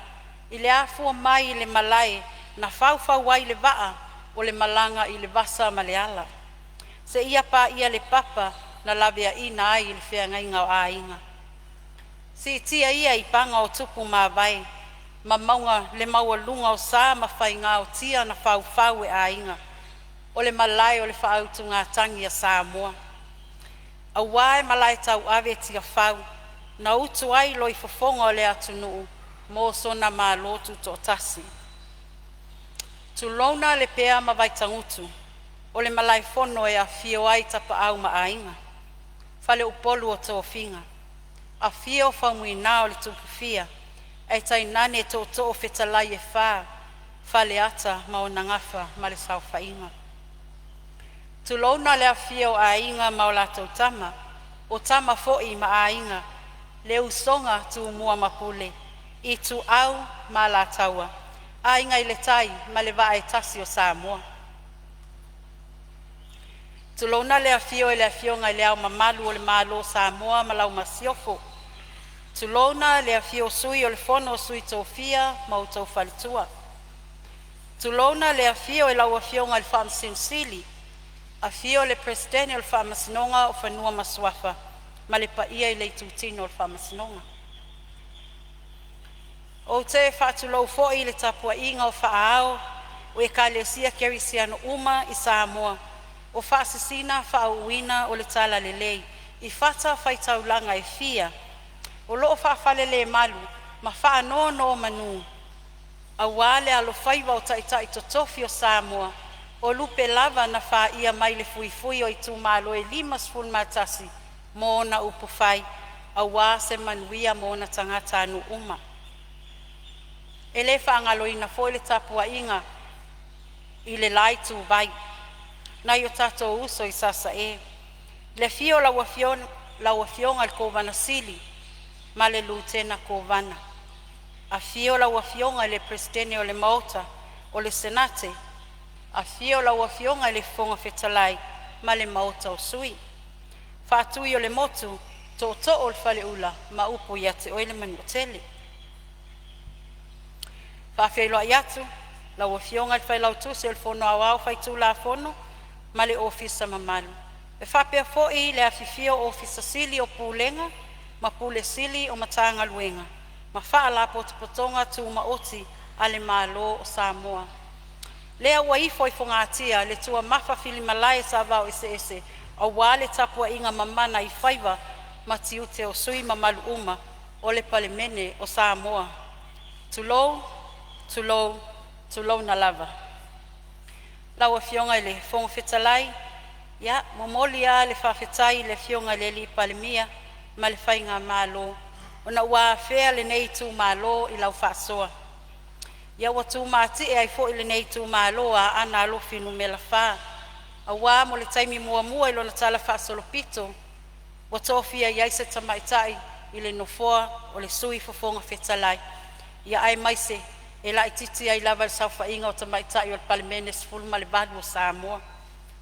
i le afua mai i le malae na faufau ai le vaa o le malaga i le vasa ma le ala, seia paia le papa na laveaina ai le feagaiga o aiga. Siitia ia i paga o tupu mavae ma mauga le maualuga o sa ma faiga o tia na faufau e aiga, o le malae o le faautugatagi a Samoa. Aua e malae tauave i Tiafau na utu ai loifofoga o le atunuu mo sona Malo Tutoatasi. Tulouna Lepea ma Vaitagutu o le malaefono e afifio ai Tapaau ma Aiga, faleupolu o tofiga. Afio Faumuina o le Tupufia ae tainane tootoo fetalai e fa, Faleata ma ona gafa ma le saofaiga. Tulouna le afifio o Aiga ma latou Tama, o Tama foi ma Aiga, le usoga a Tumua ma Pule, Ituau ma Alataua, Aiga i le Tai ma le Vaa e tasi o Samoa. Tulouna le afio o le Afioga i le Ao Mamalu o le Malo o Samoa ma lau Masiofo, tulouna le afio o Sui o le Fono a Sui Tofia ma outou faletua. Tulouna le afio o lau Afioga i le Faamasino Sili, afio le Peresetene o le Faamasinoga o Fanua ma Suafa ma le paia i le itutino o le Faamasinoga. Ou te faatulou foi i le tapuaiga o faaao o Ekalesia Kerisiano uma i Samoa o faasisina faauuina o le talalelei i fatafaitaulaga e fia o loo faafalelemalu ma faanonomanu aua le alofaiva o taitai totofi o Samoa, o lupe lava na faia mai le fuifui o itumalo e 51 mo ona upufai aua se manuia mo ona tagatanuu uma. E le faagaloina foi le tapuaiga i le la ituvai nai o tatou uso i Sasae, le afio o lau Afioga i le Kovana Sili ma le Lutena Kovana, afio lau Afioga i le Peresetene o le Maota o le Senate, afio lau Afioga i le Fofoga Fetalai ma le Maota o Sui, Faatuiolemotu, Tootoo o le Faleula ma upu ia te oe le Manuatele. E faafeiloai atu lau Afioga i le Failautusi o le Fono Aoao Faitulafono ma le Ofisa mamalu, e faapea foi le afifio o Ofisa Sili o Pulega ma Pule Sili o Matagaluega ma Faalapotopotoga Tumaoti a le Malo o Samoa. Lea ua ifo i fogatia le tuamafafilimalae sa vaoeseese aua le tapuaiga mamana i faiva ma tiute o sui usufono mamalu uma o le Palemene o Samoa. Tulou, tulou, tulouna lava. Lau Afioga i le Fofoga Fetalai, ia momoli lava le faafetai i le Afioga i le Palemia ma le faigamalo ona ua afea lenei itumalo i lau faasoa. Ia ua tumatie ai foi lenei itumalo o Aana Alofi Nu.4 aua mo le taimi muamua i lona talafaasolopito ua tofia ai se tamaitai i le nofoa o le Sui Fofoga Fetalai, ia aemaise e laitiiti ai lava i le saofaiga o tamaitai o le Palemene 18 o Samoa.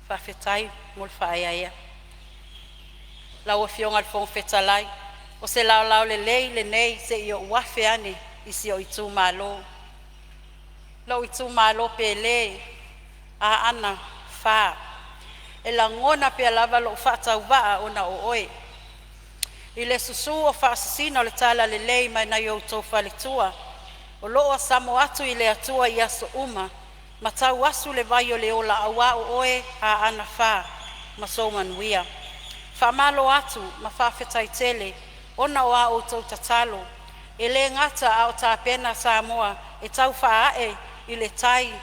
Faafetai mo le faaeaea. Lau Afioga i le Fofoga Fetalai, o se laolao lelei lenei se i ou afe ane i si ou itumalo, lou itumalo pele Aana 4. E lagona pea lava lou faatauvaa ona o oe i le susu o faasisina o le talalelei mai nai o outou faletua o loo samo atu i le Atua i aso uma ma tauasu le vai o le ola auā o oe Aana 4 ma sou manuia. Faamalo atu ma faafetai tele ona o a outou tatalo e le gata a o tapena Samoa e tau faa'e o le tai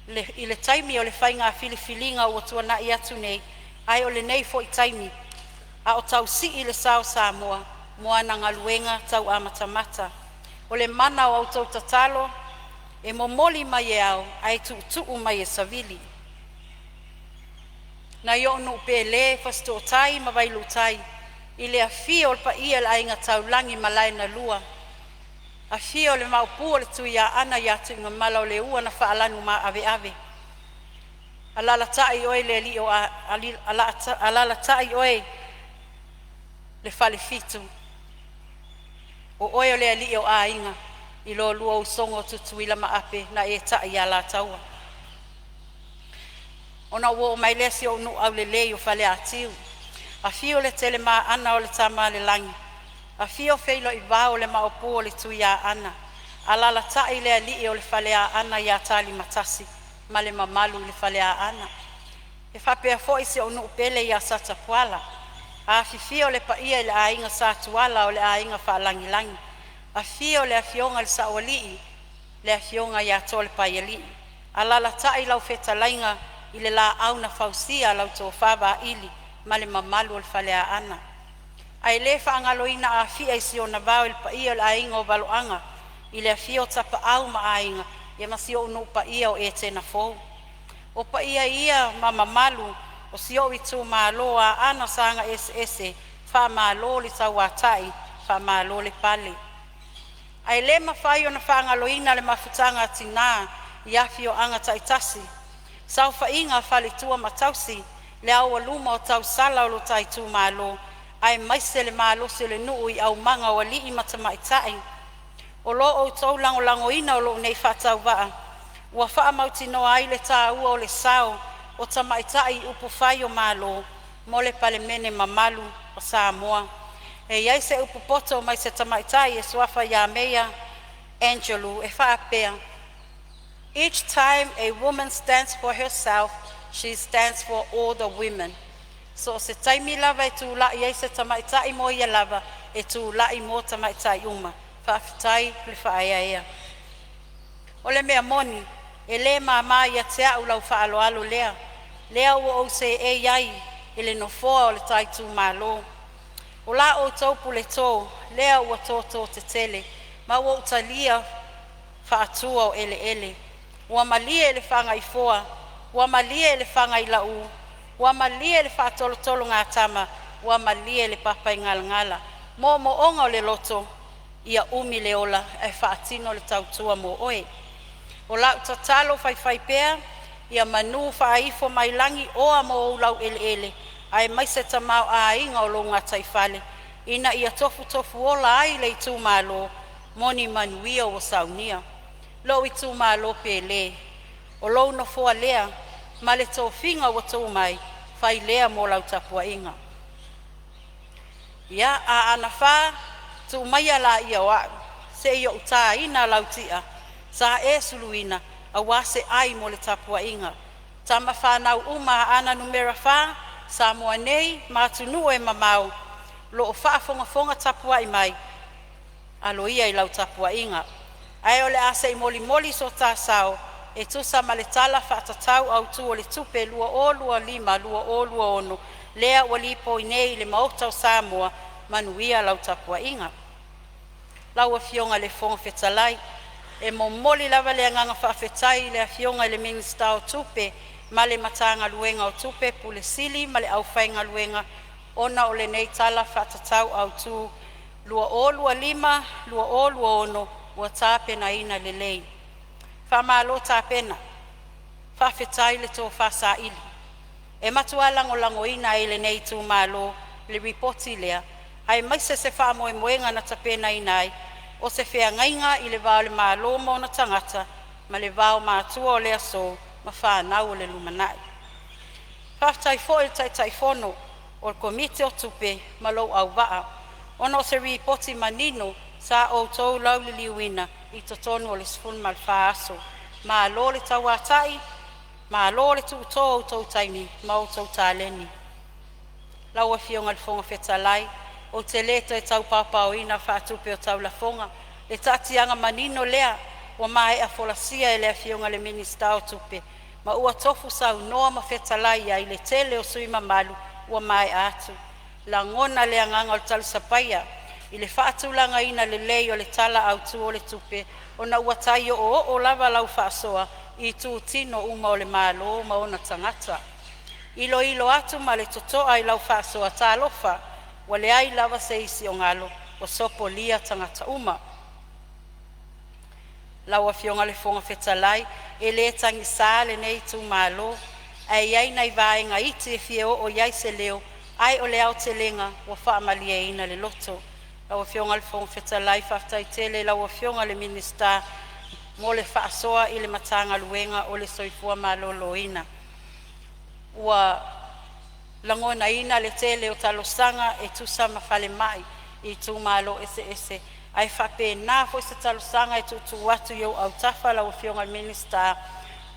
i le taimi o le faiga filifiliga ua tuanai atu nei, ae o lenei foi taimi a o tau sii le sa o Samoa mo ana galuega tau amatamata. O le mana o a outou tatalo e momoli mai e ao ae tuutuu mai e savili. Nai o'u nuu pele Fasitootai ma Vailuutai, i le afio o le paia o le Aiga Taulagi Malae na lua, afio le Maopu o le Tuiaana ia Tuigamala, o le ua na faalanumaaveve. Alaalatai oe le alii o Alaalatai oe le Falefitu, o oe o le alii o aiga i lolua usoga Tutuila ma Ape, na e tai i Alataua. Ona ou oo mai lea i si ou nuu aulelei o Faleatiu, afio Letelemaana o le Tamaalelagi, afio Feiloivao o le Maopu o le Tuiaana, alaalatai le alii o le Faleaana ia Talimatasi ma le mamalu i le Faleaana. E faapea foi si ou nuu pele ia Satapuala. Afifio le paia i le aiga Sa Tuala o le Aiga Faalagilagi, afio le afioga i le Saoalii, le afioga ia Tolepaialii, alaalatai lau fetalaiga i le Laau na Fausia lau tofa Vaili ma le mamalu i le Faleaana. Ae le faagaloina Afia i si ona vao i le paia o le aiga o Valoaga i le afio o Tapaau ma Aiga, ia ma si ou nuu paia o Etena Fou. O paia ia ma mamalu o si ou itumalo Aana Saga 1, faamalo le tauatai, faamalo le pale. Ae le mafai ona faagaloina le mafutaga a tinã i afioaga taitasi, saofaiga a faletua ma tausi, le aualuma o tausala o lo ta itumalo, aemaise le malosi o le nuu i aumaga o alii ma tamaitai. O lo outou lagolagoina o lou nei faatauvaa ua faamautinoa ai le taua o le sao o tamaitai i upufai o Malo mo le Palemene mamalu o Samoa. E i ai se upu poto mai se tamaitai e suafa ia Meia Angelou e faapea, “Each time a woman stands for herself, she stands for all the women.” So o se taimi lava e tulai ai se tamaitai mo ia lava, e tulai mo tamaitai uma. Faafetai le faaeaea. O le mea moni, e le mama ia te au lau faaaloalo lea ua ou seei ai i le nofoa o le ta itumalo. O la outou puleto lea ua toto tetele ma ua ou talia faatua o eleele. Ua malie le fagaifoa, ua malie le fagailaū, ua malie le faatolotologatama, ua malie le papaigalagala. Moomooga o le loto, ia umi le ola ae faatino le tautua mo oe. O lau tatalo faifaipea ia manū faaifo mai lagi oa mo ou laueleele aemaise tamaoaiga o lou gataifale ina ia tofutofuola ai le itumalo mo ni manuia ua saunia. Lou itumalo pele, o lou nofoa lea ma le tofiga ua tu'u mai, fai lea mo lau tapuaiga. Ia, Aana Fa, tuu maia laia o a'u se i ou tāina lau ti'a sa e suluina aua se ai mo le tapuaiga a tama fanau uma a Aana Numera 4, Samoa nei ma atunuu e mamao o loo faafogafoga tapuai mai. Alo ia i lau tapuaiga, ae o le a se i molimoli so ta sao e tusa ma le Tala Faatatau Autu o le Tupe 2025/2026 lea ua lipoi nei i le Maota o Samoa. Manuia lau tapuaiga. Lau Afioga i le Fofoga Fetalai, e momoli lava le agaga faafetai i le Afioga i le Minisita o Tupe ma le Matagaluega o Tupe, Pule Sili ma le aufaigaluega ona o lenei Tala Faatatau Autu 2025/2026 ua tapenaina lelei. Faamalo tapena, faafetai le tofa saili. E matua lagolagoina e lenei itumalo le ripoti lea aemaise se faamoemoega na tapenaina ai o se feagaiga i le va o le Malo ma ona tagata ma le va o matua o le aso ma fanau o le lumanai. Faafetai foi i le Taitaifono o le Komiti o Tupe ma lou auvaa ona o se ripoti manino sa outou lauliliuina i totonu o le 14 aso. Malo le tauatai, malo le tuuto o outou taimi ma outou taleni. Lau Afioga i le Fofoga Fetalai, ou te le toe tau paopaoina faatupe o taulafoga, le taatiaga manino lea ua maea folasia e le Afioga i le Minisita o Tupe ma ua tofu saunoa ma fetalai iai le tele o sui usufono mamalu ua maea atu. Lagona le agaga o le talisapaia i le faatulagaina lelei o le Tala Autu o le Tupe ona ua tai o'oo'o lava lau faasoa i itutino uma o le Malo ma ona tagata. Iloilo atu ma le totoa i lau faasoa, talofa, ua leai lava se isi o galo, ua sopolia tagata uma. Lau Afioga i le Fofoga Fetalai, e le tagisa lenei itumalo ae i ai nai vaega iti e fia oo iai se leo, ae o le aotelega ua faamalieina le loto. Lau Afioga i le Fofoga Fetalai, faafetai tele i lau Afioga i le Minisita mo le faasoa i le Matagaluega o le Soifua Maloloina. Ua lagonaina le tele o talosaga e tusa ma falemai i itumalo eseese, ae faapena foi se talosaga e tuutuu atu i ou autafa lau Afioga i le Minisita,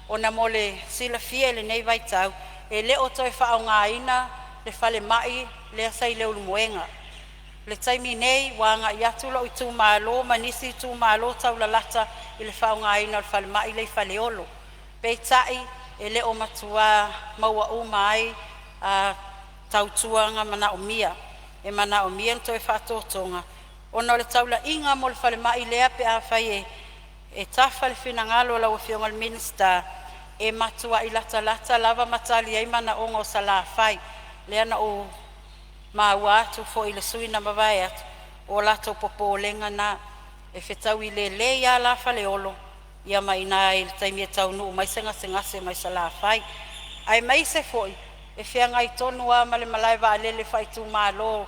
ona mo le silafia i lenei vaitau e le o toe faaaogaina le falemai lea sa i Leulumoega. O le taimi nei ua agai atu lou itumalo ma nisi itumalo taulalata i le faaaogaina o le falemai lea i Faleolo. Peitai e le o matua maua uma ai a tautuaga manaomia. E manaomia le toe faatotoga ona o le taulaiga mo le falemai lea pe afai e tafa le finagalo o lau Afioga i le Minisita, e matuai latalata lava ma tali ai manaoga o Salafai. Lea na ou maua atu foi i le sui usufono na mavae atu, o latou popolega na, e fetaui lelei a la Faleolo ia ma i ina i le taimi e taunuu mai ai se gasegase mai Salafai, aemaise foi e feagai tonu a ma le malaevaalele faa'itumalo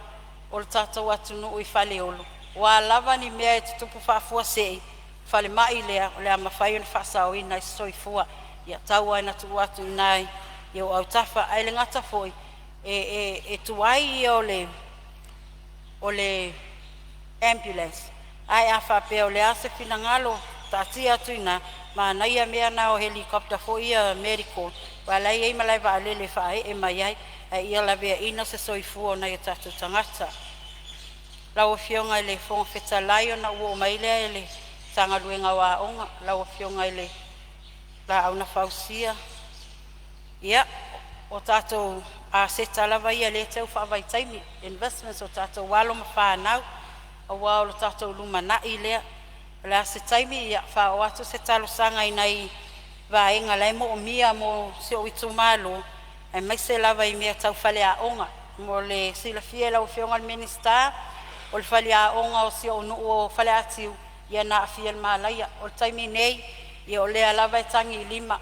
o le tatou atunuu i Faleolo. O a lava ni mea e tutupu faafuasei, falemai lea o le a mafai ona faasaoina ai se soifua. Ia tau lava ina tuu atu i ina i ou autafa. Ae le gata foi, e tuai ia o le ambulance, ae a faapea o le a se finagalo, taatia atu i ina, manaia mea na o helicopter foi ia medical aua o la e i ai malaevaalele e faaee mai ai, ae ia laveaiina se soifua o nai o tatou tagata. Lau Afioga i le Fofoga Fetalai ona ou oo mai lea i le Matagaluega o Aoga, lau Afioga i le Laau na Fausia. Ia, o tatou aseta lava ia lea e teu faavaitaimi, investments a tatou alo ma fanau aua o le tatou lumanai lea. O le a se taimi faaoo atu se talosaga i nai vaega la e moomia mo si ou itumalo aemaise lava i mea tau faleaoga. Mo le silafia e lau Afioga i le Minisita, o le faleaoga o si ou nuu o Faleatiu ia na aafia i le malaia. O le taimi nei o lea lava e tagiilima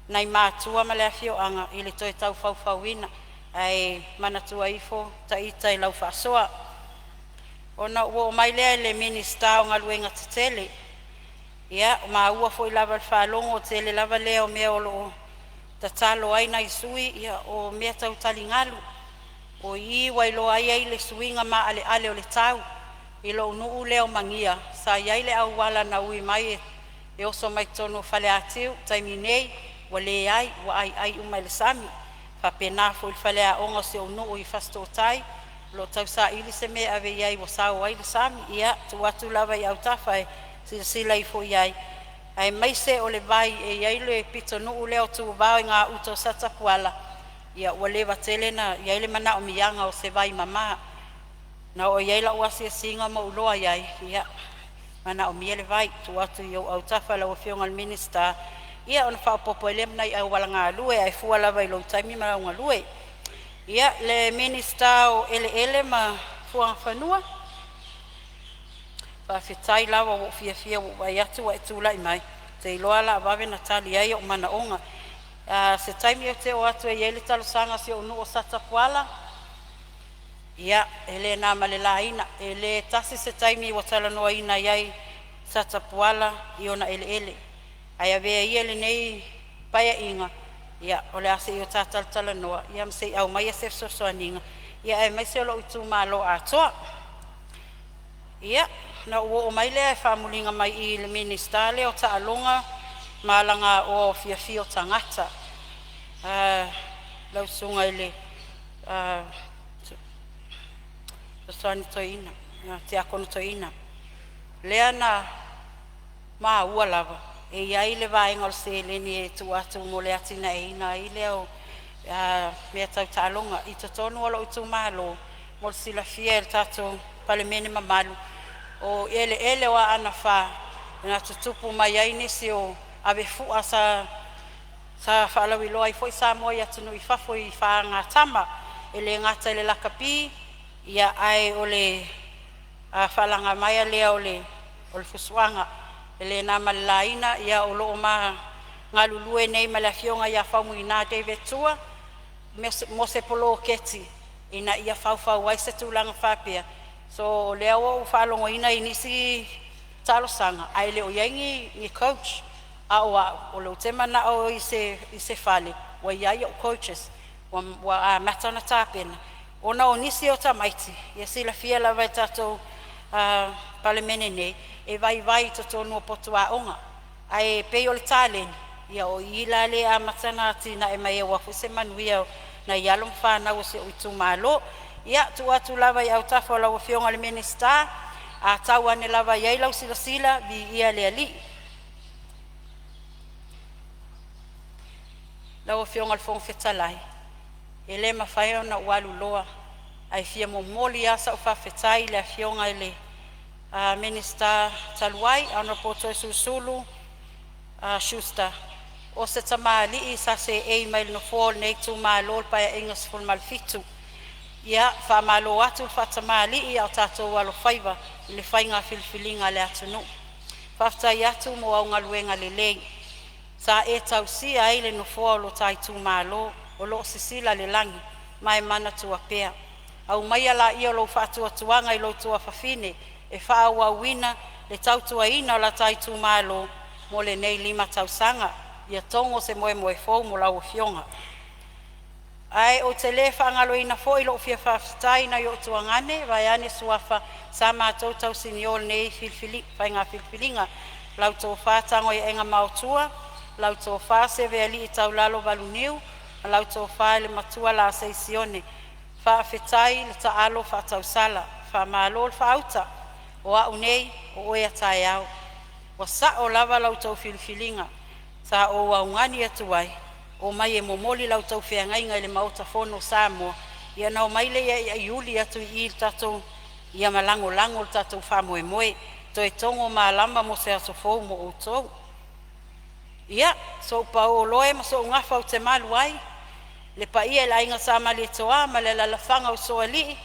nai matua ma le afioaga i le toe tau faufauina, ae manatua ifo ita i lau faasoa. Ona ou oo mai lea i le Minisita o Galuega Tetele. Ia ua maua foi lava i le faalogo, o le tele lava lea o mea o loo tatalo ai nai sui usufono o mea tau taligalu. O i ua iloa ai le suiga maaleale o le tau. I lou nuu lea o Magia sa iai le auala na ui mai e oso mai totonu o Faleatiu, taimi nei ua leai, ua aiai uma e le sami. Faapena foi i le faleaoga o si ou nuu i Fasitootai, o lo o tausaili se mea e ave iai ua sao ai le sami. Ia tuu atu lava i autafa e silasila ifo iai, aemaise o le vai e iai le pitonuu lea o Tuvao i gauta o Satapuala, ia ua leva tele ona iai le manaomiaga o se vaimama. Na oo iai lau asiasiga ma ou iloa ai, ia, manaomia le vai. Tuu atu i ou autafa lau Afioga i le Minisita ia ona faaopopo ai lea ma nai auala galue ae fua lava i lou taimi ma lau galue. Ia, le Minisita o Eleele ma Fuagafanua, faafetai lava ua ou fiafia ua ou vaai atu ua e tulai mai, ou te iloa o le a vave ona tali ai ou manaoga. Se taimi ou te oo atu e i ai le talosaga a si ou nuu o Satapuala, ia e le na ma le laina e le tasi se taimi ua talanoaina ai Satapuala i ona eleele. Ae avea ia lenei Paeaiga o le a se i o ta talatalanoa ma se i aumaia se fesoasoaniga aemaise o lou itumalo atoa. Ia, ona ou oo mai lea e famuliga mai i le Minisita lea o Taaloga ma Alagaoa Fiafia o Tagata, lau Susuga i le Fesoasoani Toeaina, Tiakono Toeaina, lea na maua lava e i ai le vaega o le seleni e tuu atu mo le atinaeina ai lea o mea tau taaloga i totonu o lou itumalo. Mo le silafia e le tatou Palemene mamalu, o eleele o Aana Alofi 4 na tutupu mai ai nisi o avefua sa Sa faalauiloa ai foi Samoa i atunuu i fafo i fagatama e le gata i le lakapi ae o le faalagamaea lea o le fusuaga. E le na ma le laina o loo ma galulue nei ma le Afioga ia Faumuina David Tua mo se poloketi ina ia faufau ai se tulaga faapea. So o lea ua ou faalogoina i nisi talosaga ae le o i ai ni coach. A o au o lea ou te manao i se fale ua i ai o'u coaches ua amata ona tapena, ona o nisi o tamaiti ia silafia lava e le tatou Palemene nei e vaivai i totonu o potu aoga, ae pei o le taleni ia o i la lea e amata ona atinae mai ai aua foi se manuia o nai alo ma fanau a si o'u itumalo. Ia, tuu atu lava i autafa o lau Afioga i le Minisita, a tau ane lava i ai lau silasila, viia le Alii. Lau Afioga i le Fofoga Fetalai e le mafai ona ou alu loa ae fia momoli a sau faafetai i le Afioga i le Minisita talu ai Honourable Toeolesulusulu Schuster. O se tamalii sa seei mai le nofoa o lenei itumalo i le Paeaiga 17. Ia faamalo atu le faatamalii a o tatou alofaiva i le faiga filifiliga a le atunuu. Faafetai atu mo au galuega lelei sa e tausia ai le nofoa o lo ta itumalo. O loo sisila le lagi ma e manatua pea. Aumaia laia o lou faatuatuaga i lou tuafafine e faaauauina le tautuaina o la ta itumalo mo lenei 5 tausaga. Ia togo se moemoe fou mo lau afioga. Ae ou te le faagaloina foi lo'u fia faafetai i nai ou tuagane vaeane suafa sa matou tausinio i lenei faiga filifiliga, lau Tofa Tagoaiaega Maotua, lau Tofa Sevealii Taulalo Valuniu ma lau Tofa i le Matua Lasei Sione. Faafetai le taalo faatausala, faamalo le faauta. O au nei o oe a taeao. Ua sao lava la outou filifiliga sa ou augani atu ai omai e momoli la outou feagaiga i le maota fono o Samoa, ia ona omai lea e aiaiuli atu i i i le tatou ia ma lagolago le tatou faamoemoe, toe togo malama mo se aso fou mo outou. Ia so'u paoloe ma so'u gafa ou te malu ai le paia i le aiga Sa Malietoa ma le alaalafaga o Usoalii,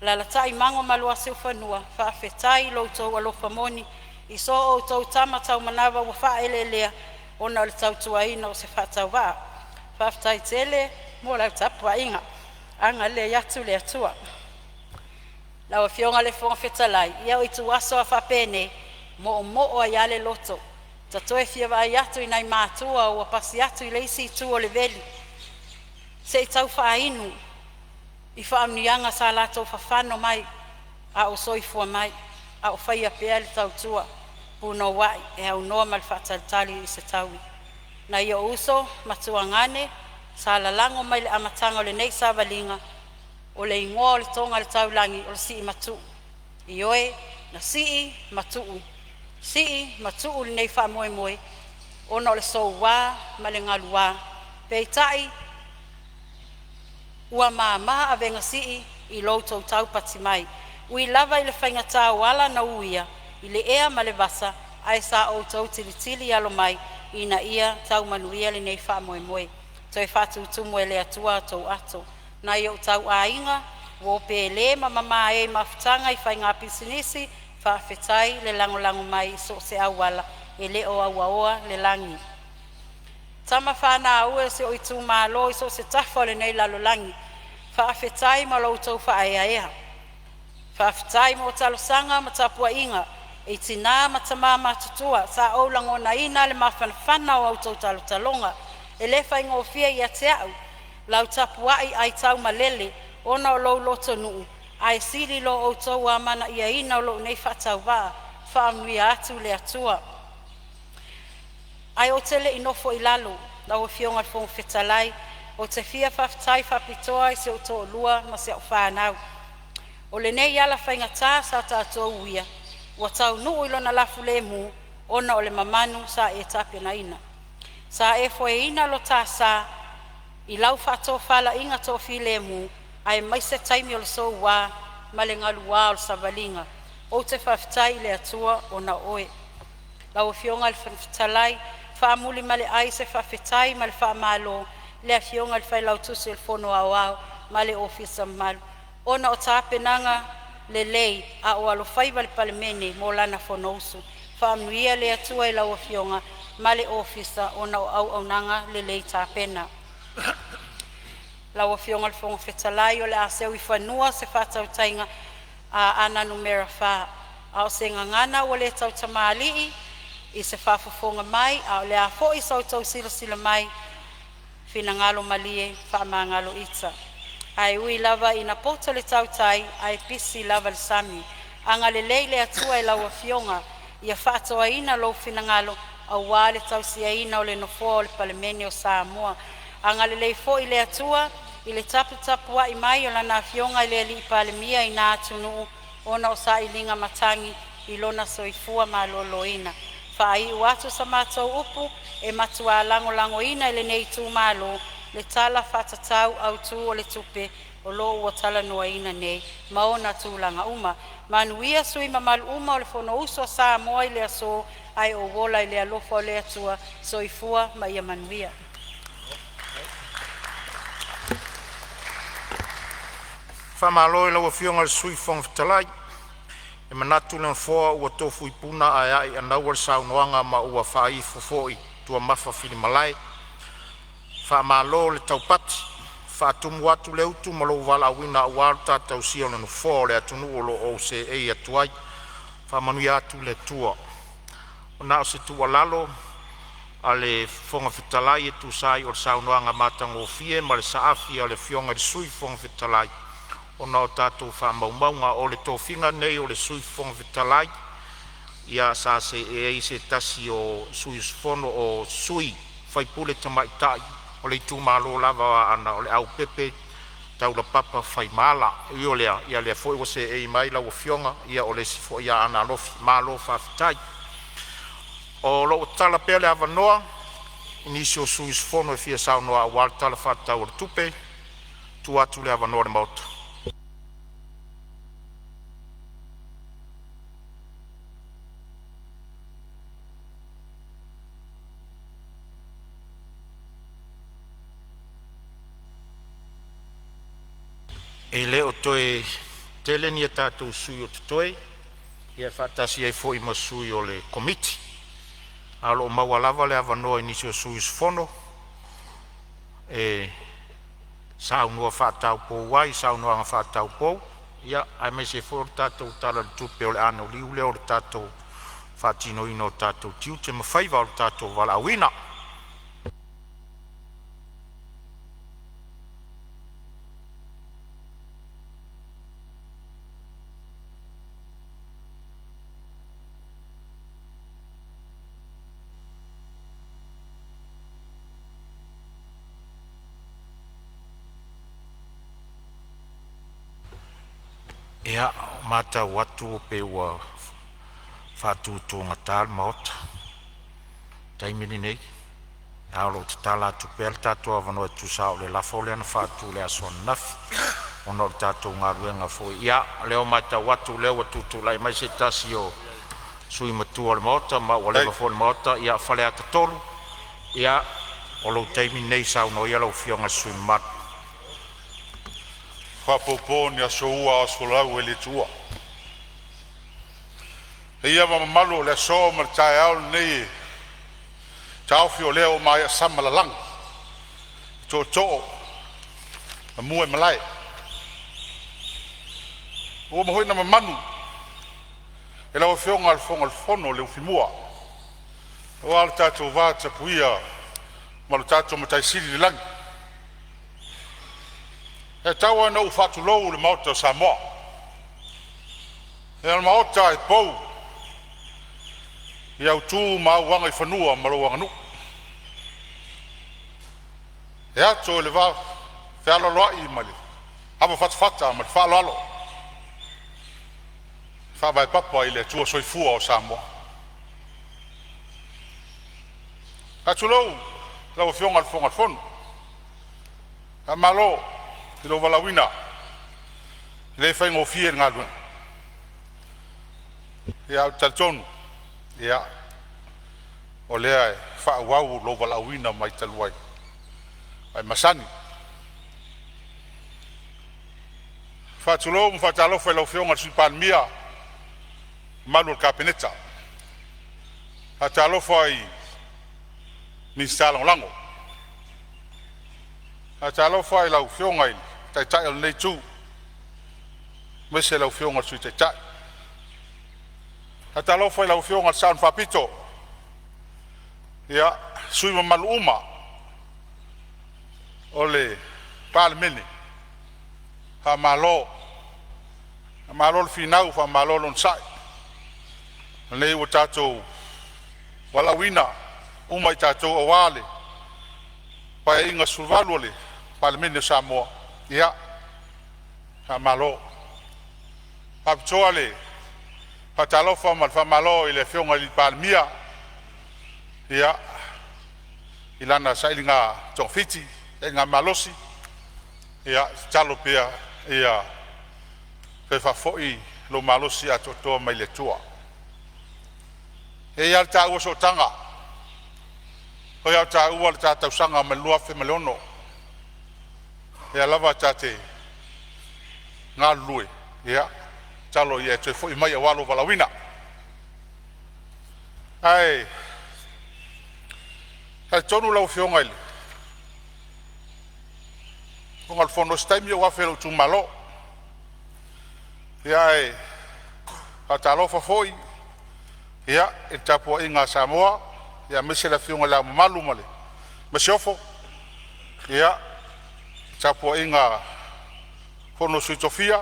alaalatai Mago ma Luasiufanua, faafetai i lo outou alofa moni i so outou tama taumanava ua faaeleelea ona o le tautuaina o se faatauvaa. Faafetai tele mo lau tapuaiga, agalelei atu le Atua. Lau Afioga i le Fofoga Fetalai, ia o ituaso a faapenei e moomoo ai a le loto, ta toe fia vaai atu i nai matua ua pasi atu i le isi itu o le veli se i tau faainu i faamanuiaga sa latou fafano mai a o soifua mai a o faia pea le tautua punouai e aunoa ma le faatalitali i se taui. Nai ou uso ma tuagane sa lalago mai le amataga o lenei savaliga, o le igoa o le toga a le taulagi o le Siimatuu. Ioe, na sii ma tuu, sii ma tuu lenei faamoemoe ona o le soua ma le galuā, peitai ua mama avega sii i lo outou taupati mai. Ui lava i le faigata o ala na uia i le ea ma le vasa, ae sa outou tilitili alo mai ina ia tau manuia lenei faamoemoe. Toe faatutumu e le Atua a outou ato. Nai ou tauaiga uo Pele ma Mamae i mafutaga i faiga pisinisi, faafetai le lagolago mai i so o se auala, e le o auaoa le lagi. Tama fanau e o si ou itumalo i so o se tafa o lenei lalolagi, faafetai mo la outou faaeaea. Faafetai mo talosaga ma tapuaiga i tinā ma tamā matutua. Sa ou lagonaina le mafanafana o a outou talotaloga. E le faigofie ia te au lau tapuai aitaumalele ona o lou lotonuu, ae sili lo outou amanaiaina o lou nei faatauvaa. Faamanuia atu le Atua. Ae ou te le i nofo i lalo lau Afioga i le Fofoga Fetalai, ou te fia faafetai faapitoa i si ou toalua ma si au fanau. O lenei ala faigata sa tatou uia ua taunuu i lona lafulemu ona o le mamanu sa e tapenaina. Sa e foeina lo ta sa i lau faatofalaiga toafilemu aemaise taimi o le soua ma le galua o le savaliga. Ou te faafetai i le Atua ona o oe. Lau Afioga i le Fofoga Fetalai, Faamuli ma le ai se faafetai ma le faamalo i le Afioga i le Failautusi o le Fono Aoao ma le Ofisa mamalu ona o tapenaga lelei a o alofaiva le Palemene mo lana Fonousu. Faamanuia le Atua i lau Afioga ma le ofisa ona o auaunaga lelei tapena. Lau Afioga i le Fofoga Fetalai o le a seu i fanua se faatautaiga a Aana Alofi 4, a o se gagana ua le tautamalii i se faafofoga mai a o le a foi sa outou silasila mai, finagalo malie faamagalo ita. Ae ui lava ina poto le tautai ae pisi lava le sami. Agalelei le Atua i lau Afioga ia faatoaina lou finagalo aua le tausiaina o le nofoa o le Palemene o Samoa. Agalelei foi le Atua i le taputapuai mai a Lana Afioga i le Palemia i na atunuu ona o sailiga matagi i lona soifua maloloina. Faaiu atu sa matou upu, e matua lagolagoina e lenei itumalo le Tala Faatatau Autu o le Tupe o lo o ua talanoaina nei ma ona tulaga uma. Manuia sui usufono mamalu uma o le Fonousu a Samoa i le aso, ae ou ola i le alofa o le Atua. Soifua ma ia manuia. Faamalo i lau Afioga i le Sui Fofoga Fetalai. E manatu le Nofoa ua tofu i puna ae a'i i anaua le saunoaga ma ua faaifo foi i tuamafa filimalae. Faamalo le taupati, faatumu atu le utu ma lou valaauina aua lo ta tausia o le nofoa o le atunuu o lo o e seei atu ai. Faamanuia atu le Atua. Na o se tuualalo a le Fofoga Fetalai e tusa ai o le saunoaga matagofie ma le saafi a le Afioga i le Sui Fofoga Fetalai ona o tatou faamaumauga. O le tofiga lenei o le Sui Fofoga Fetalai, ia sa seei ai se tasi o sui usufono o sui usufono tamaitai o le itumalo lava o Aana, o Leaupepe Taulapapa Faimala. E ui o lea, o lea foi ua seei mai lau Afioga, ia o le isi foi Aana Alofi. Malo faafetai. O lo o tatala pea le avanoa i nisi o sui usufono e fia saunoa aua le Tala Faatatau o le Tupe. Tuu atu le avanoa i le Maota. E le o toe tele ni a tatou sui usufono o totoe ia faatasi ai foi ma sui o le Komiti, ae o lo o maua lava le avanoa i nisi o sui usufono e saunoa faataupou ai i saunoaga faataupou, aemaise foi o le tatou Tala o le Tupe, o le anoliu lea o le tatou faatinoina o tatou tiute ma faiva o le tatou valaauina. Ia, ua matau atu pei ua faatutugata le Maota i le taimi lenei, ae o lo o tatala atu pea le tatou avanoa e tusa o le lafo lea na faatu i le aso ananafi ona o le tatou galuega foi. Ia, o lea ua matau atu o lea ua tutulai mai se tasi o sui usufono matua o le Maota ma ua leva foi i le Maota, ia Faleata 3. Ia, o lou taimi lenei e saunoa ai lau Afioga i le sui usufono mamalu. Faapopo ni aso ua ao aso folau e le tuua. E paia ma mamalu o le aso ma le taeao lenei e taofi o lea ua maea sama lalago e tootoo ma mua i malae. Ua uma foi ona mamanu e lau Afioga i le Fofoga o le Fono le ufimua aua lo tatou va tapuia ma lo tatou Matai Sili i le lagi. Ae tau lava ina ou faatulou i le Maota o Samoa, o le Maota e pou i au tu ma au agaifanua ma lou aganuu. E ato i le vafealoaloai ma le avafatafata ma le faaaloalo e faavae papa i le Atua Soifua o Samoa. Faatulou lau Afioga i le Fofoga o le Fono, faamalo i lou valaauina, e le faigofie le galuega. Ae ou te talitonu o lea e faaauau lou valaauina mai talu ai ae masani. E faatulou ma faatalofa i lau Afioga i le Sui Palemia ma le mamalu o le Kapeneta. E faatalofa i Minisita Lagolago. E faatalofa i lau Afioga i le Taitai o lenei Itu aemaise lau Afioga i le Sui Taitai. E faatalofa i lau Afioga i le Sao Faapito, sui usufono mamalu uma o le Palemene. Faamalo, faamalo le finau faamalo le onosai. O lenei ua tatou valaauina uma i tatou aua le Paeaiga XVII o le Palemene o Samoa. Ia, faamalo. E faapitoa le faatalofa ma le faamalo i le Afioga i le Palemia i lana sailiga togafiti, sailigamalosi. Ia tatalo pea ia toe faafoi lou malosi atoatoa mai le Atua. E i ai lava le taua sootaga, o e taua le ta tausaga mai le 2006, lea lava ta te galulue. Ia tatalo ia e toe foi mai aua lou valaauina. Ae talitonu lau Afioga i le Fofoga o le Fono, o se taimi ou afe i lou itumalo. Ae faatalofa foi i le tapuaiga a Samoa aemaise le Afioga i Le Ao Mamalu ma le Masiofo, le tapuaiga a le Fono a Sui Tofia,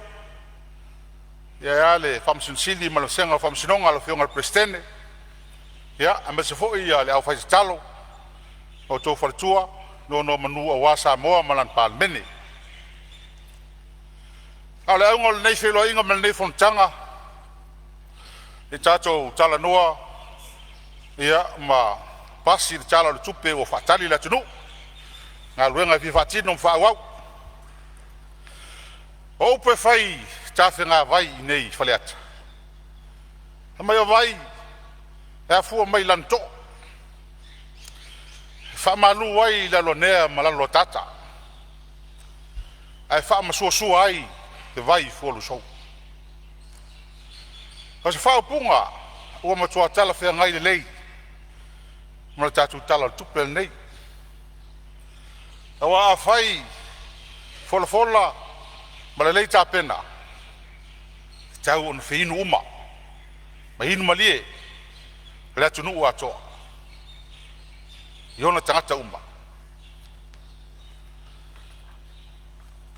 ae a le Faamasino Sili ma le vasega o le Faamasinoga lau Afioga i le Peresetene, aemaise foi le aufaitatalo a outou faletua ma nonomanu aua Samoa ma lana Palemene. A o le auga o lenei feiloaiga ma lenei fonotaga, ia tatou talanoa ma pasi le Tala o le Tupe ua faatali le atunuu i galuega e fia faatino ma faaauau. O upu e fai i tafega vai i inei i Faleata, fai mai o vai e afua mai lanitoa e faamalu ai Laloanea ma Laloataata ae faamasuasua ai le vai i Fualusou. O se faaupuga ua matua talafeagai lelei ma le tatou Tala o le Tupe lenei. Aua afai e folafola ma lelei tapena, e tatau ona feinu uma ma inu malie le atunuu atoa i ona tagata uma.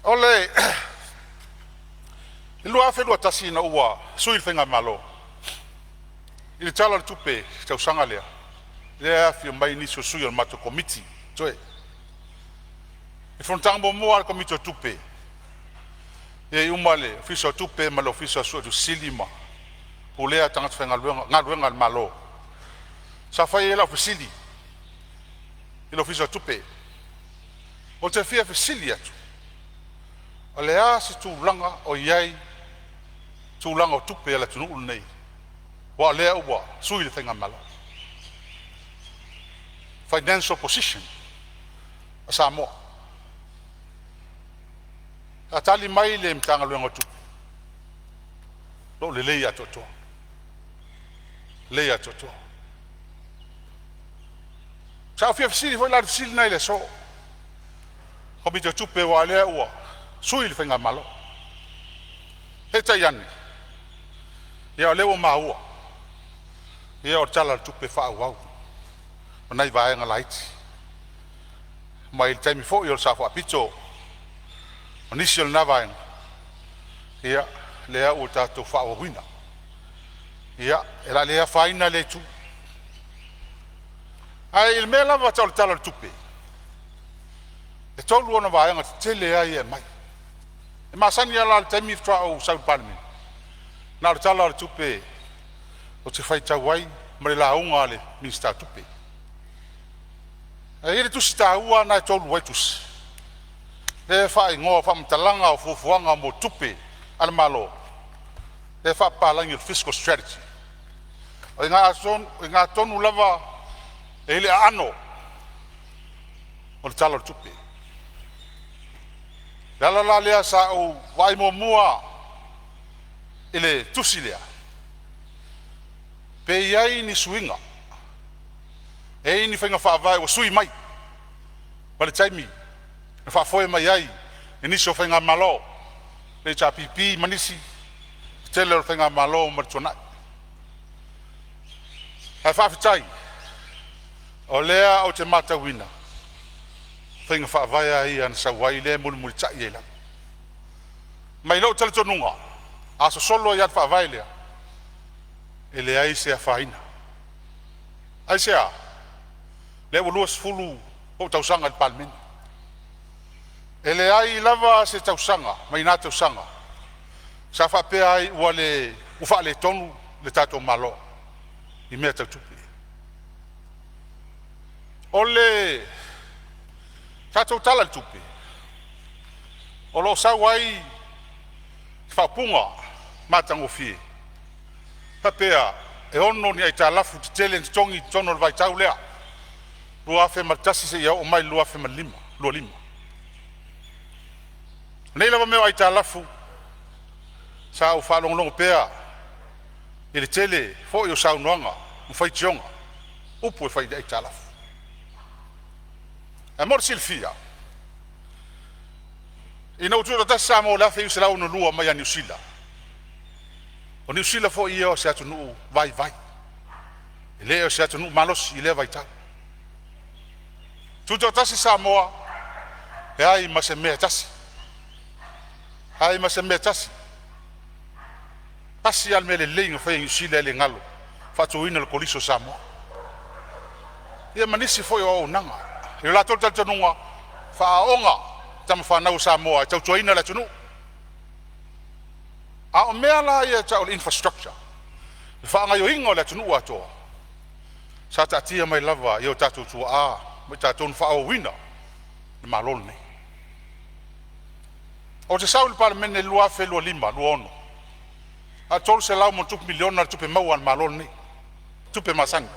O le 2021 ina ua sui le faigamalo i le Tala o le Tupe i le tausaga lea, lea e afifio mai nisi o sui o le matou Komiti. I le fonotaga muamua a le Komiti o Tupe, e i ai uma le Ofisa o Tupe ma le Ofisa o Suetusi Sili ma pulea tagata faigaluega galuega a le Malo. Sa fai ai lau fesili i le Ofisa o Tupe. Ou te fia fesili atu, o le a se tulaga o i ai tulaga o tupe a le atunuu lenei aua o lea ua sui le faigamalo? Financial position a Samoa. Sa tali mai le Matagaluega o Tupe, o lo o lelei atoatoa, lelei atoatoa. Sa ou fia fesili foi la i le fesili lena i le aso, Komiti o Tupe aua o lea ua sui le faigamalo. Peitai ane, ia o lea ua maua, ia o le Tala o le Tupe Faaauau ma nai vaega laiti mai le taimi foi o le Sao Faapito ma nisi o lena vaega, ia lea ua tatou faaauauina. Ia, o le a le afaina lea itu. Ae i le mea lava tau le Tala o le Tupe, e tolu ona vaega tetele lava ia e aumai. E masani lava la i le taimi faatoa ou sau i le Palemene, na o le Tala o le Tupe ou te faitau ai ma le lauga a le Minisita o Tupe. Ae i ai le tusi taua lava lena e tolu ai tusi, lea e faaigoa o Faamatalaga o Fuafuaga mo Tupe a le Malo, lea e faapapalagi o le Fiscal Strategy. O i ina tonu lava E i le aano o le Tala o le Tupe. O le ala la lea sa ou vaai muamua i le tusi lea, pe i ai ni suiga, e i ai ni faiga faavae ua sui mai ma le taimi na faafoe mai ai e nisi o faigamalo, le HRPP ma nisi, le tele o faigamalo mai le tuanai. Ae faafetai o lea ou te matauina faiga faavae lava ia na sau ai lea e mulimulitai ai lava. Ma i lou talitonuga, a sosolo ai lava le faavae lea, e leai se afaina. Aisea? Lea ua 20 ou tausaga i le Palemene, e leai lava se tausaga mai na tausaga sa faapea ai ua faaletonu le tatou Malo i mea tau tupe. O le tatou Tala i le Tupe, o lo o sau ai faaupuga matagofie, faapea e ono ni aitalafu tetele na totogi i totonu o le vaitau lea 2001 seia oo mai i le 2025. O nei lava mea o aitalafu sa ou faalogologo pea i le tele foi o saunoaga ma faitioga, upu e fai i aitalafu. Ae mo le silafia, ina ua tutoatasi Samoa i le 1962 mai ia Niu Sila, o Niu Sila foi ia o se atunuu vaivai, e le o se atunuu malosi i lea vaitau. Tutoatasi Samoa, leai ma se mea e tasi, leai ma se mea e tasi. Tasi lava le mea lelei na fai e Niu Sila e le galo, faatuina le Kolisi o Samoa. Ia ma nisi foi o auaunaga. I lo latou talitonuga, faaaooga tamafanau a Samoa e tautuaina le atunuu. A o mea la ia e tau o le infrastructure, le faagaoioiga o le atunuu atoa, sa taatia mai lava i o tatou tuaa ma i tatou na faaauauina le Malo lenei. Ou te sau i le Palemene i le 2025/2026, na o le $300+ miliona le tupe maua a le Malo lenei, tupe masani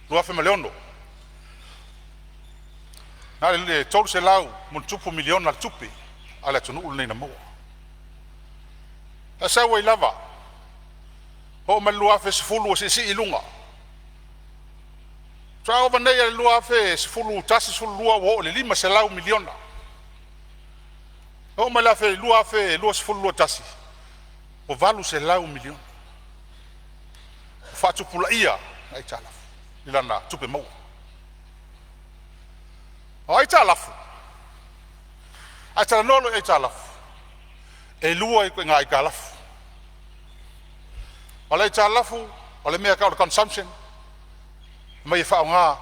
2006. Na o le $300+ miliona le tupe a le atunuu lenei na maua. Ae sau ai lava, oo mai le 2010 ua siisii i luga, faatoa oo mai nei i le 2011/2012 ua oo i le $500 miliona. Oo mai le 2020/2021 ua $800 miliona. Ua faatupulaia aitalafu i lana tupe maua. O aitalafu, a e talanoa loa i aitalafu, e lua ituaiga aitalafu. O le aitalafu o le mea e tau o le consumption, aumai e faaaoga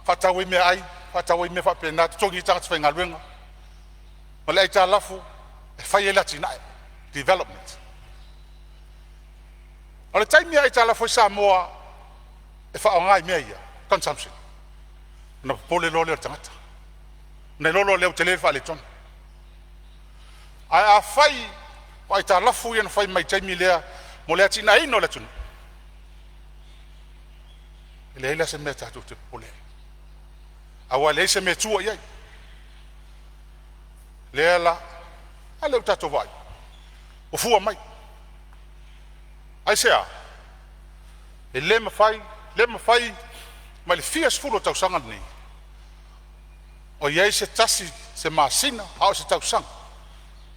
e faatau ai meaai, faatau ai mea faapena, totogi ai tagata faigaluega, ma le aitalafu e fai ai le atinae, development. O le taimi e aitalafu ai Samoa e faaaoga i mea ia consumption, ona popole loa lea o le tagata ona iloa loa lea ua tele le faaletonu. Ae afai o aitalafu ia na fai mai le taimi lea mo le atiaeina o le atunuu, e leai la se mea tatou te popole ai, aua e leai se mea e tua i ai. Lea la, a lea ua tatou vaai i ai ua fua mai. Aisea? E le mafai, le mafai mai le fia sefulu o tausaga lenei o i ai se tasi se masina a o se tausaga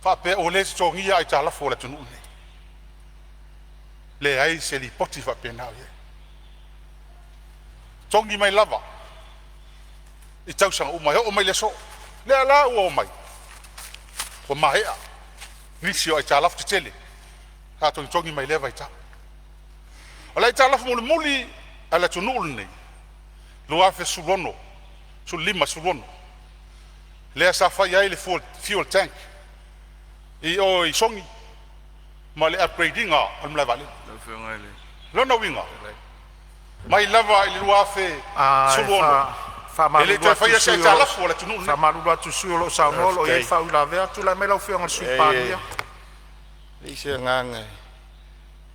faapea ua le totogia aitalafu a le atunuu lenei. Leai se lipoti faapena o i ai. Totogi mai lava i tausaga uma e oo mai le aso. Lea la ua omai ua maea nisi o aitalafu tetele sa togitogi mai lea vaitau. O le aitalafu mulimuli a le atunuu lenei 2016, 15, 16 lea sa fai ai le fuel tank i o i Sogi ma le upgrade ina o le malae vaalele. O lona uiga, mai lava i le 2016 e le i E toe faia se aitalafu a le atunuu lenei. Faamalulu atu i le sui usufono o lo o saunoa o lo o i ai faauilavea. Tulai mai lau Afioga i le Sui Palemia. Leai se agaga e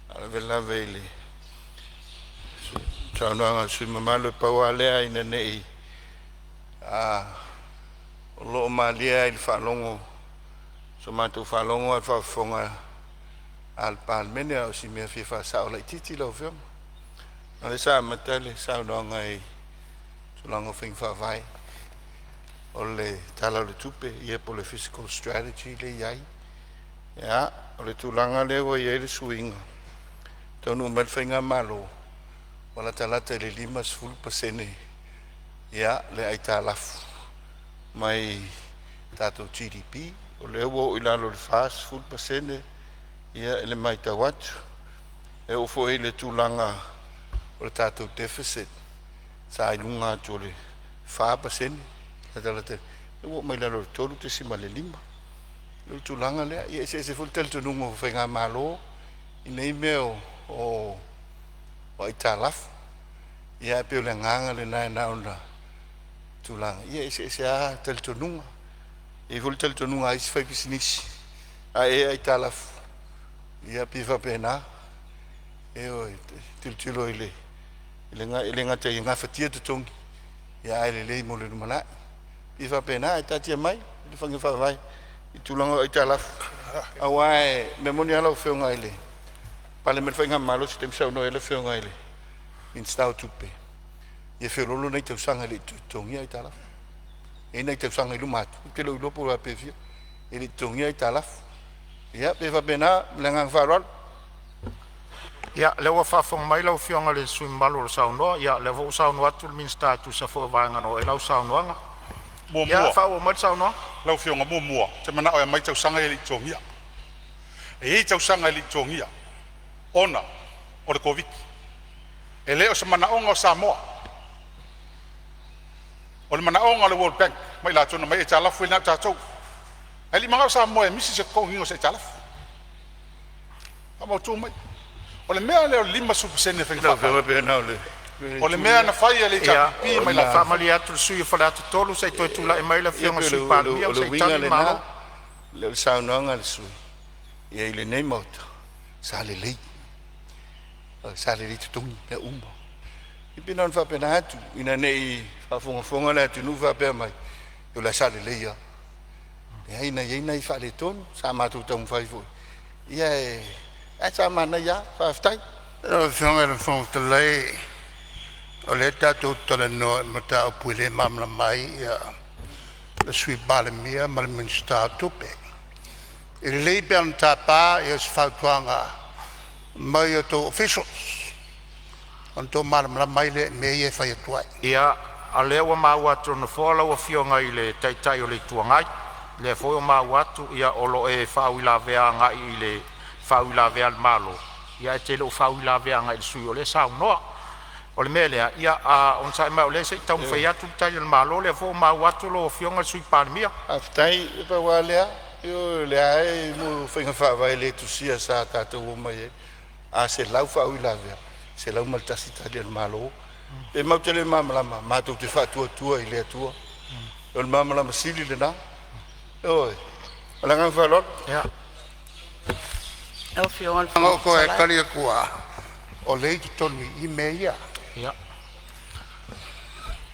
faalavelave i le Saunoaga a le sui usufono mamalu, e pau a lea ina nei o loo malie a i le faalogo so matou faalogo a o le faafofoga a le Palemene. A o si mea e fia faasao laitiiti lau Afioga, o lea sa amata le saunoaga i tulaga o faiga faavae o le Tala o le Tupe, ia po o le Fiscal Strategy lea e i ai. Ia, o le tulaga lea ua i ai le suiga, e taunuu mai le faigamalo ua latalata i le 50% ia le aitalafu mai tatou GDP, o lea ua oo i lalo i le 40% ia le matau atu. E oo foi i le tulaga o le tatou deficit sa i luga atu o le 4% latalata, ua oo mai lalo i le 3.5. O le tulaga lea, ia e eseese foi le talitonuga o faigamalo i nei mea o aitalafu. Ia ae pei o le agaga lena e na ona tulaga, ia e eseese a talitonuga. E i ai foi le talitonuga a isi faipisinisi, a e aitalafu, ia pei e faapena. Ioe, e tilotilo i le e le gata ia gafatia totogi, ae lelei mo le lumanai. E pei e faapena, ae taatia mai le faiga faavae i tulaga o aitalafu, aua o le mea moni lava lau Afioga i le pale mai le faigamalo, se taimi saunoa ai le Afioga i le Minisita o Tupe, ia feoloolo nai tausaga e le i toe totogia aitalafu. E i ai nai tausaga i luma atu, ou te le o iloa po o pe fia e le i totogia aitalafu. Ia pei e faapena ma le agaga faaaloalo. Ia, o lea ua faafofoga mai lau Afioga i le sui usufono mamalu o lo o saunoa. Ia, o lea foi ua saunoa atu le Minisita e tusa foi o vaega na oo i ai lau saunoaga. Ia Muamua, faaauau mai le saunoaga. Lau Afioga, muamua ou te manao e aumai tausaga ia e le i totogia. E i ai tausaga e le i totogia ona o le Koviti. E le o se manaoga o Samoa, o le manaoga o le World Bank ma i latou na aumai aitalafu e le na o tatou. Ae le i manao Samoa e misi se totogiina o se aitalafu. Faamautu mai. O le mea lea o le 50% o faiga Lau Afioga faavae, pe na o le o le itu mea lea. na fai e le Ia, HRPP ma i e latou faamalie atu i le sui usufono mo Faleata 3 se i toe tulai mai le Ia Afioga i le pei Sui o le Palemia o le se i uiga tali le lena, Malo. o le saunoaga a le sui usufono i lenei Maota, sa lelei, sa lelei totogi mea uma. E pei na ona faapena atu ina ne i faafogafoga le atunuu faapea mai o la e sa lelei lava. Leai na i ai nai faaletonu sa matou taumafai foi ia ae sa manaia lava. Faafetai. Lau Afioga i le Fofoga Fetalai, o lea tatou te talanoa i mataupu e le malamalama ai le Sui Palemia ma le Minisita o Tupe. E lelei pe ana tapa se fautuaga mai a outou officials ona outou malamalama ai lea i mea ia e fai atu ai. Ia, o lea ua maua atu e le Nofoa lau Afioga i le Taitai o le Itu Agai, o lea foi ua maua atu o lo o e faauilavea agai i le faauilavea a le Malo, ae te le o faauilavea agai i le sui usufono o lea e saunoa. O le mea lea, ia onosai mai o lea se i taumafai Ioe. atu le tali a le Malo, o lea foi ua maua atu lau Afioga i le Sui Palemia. Faafetai. Na pau lava lea, ioe, o lea lava e mo faiga faavae le tusia sa tatou omai ai. A 100 faauilavea, e 101 tali a le Malo. Pe matou te le malamalama, matou te faatuatua i le Atua. O le malamalama sili lena. Ioe. Ma le agaga faaaloalo. Lau Afioga i le Leaga Fofoga o toe Fetalai. tali atu lava, o lea e i totonu i i mea ia. Ia.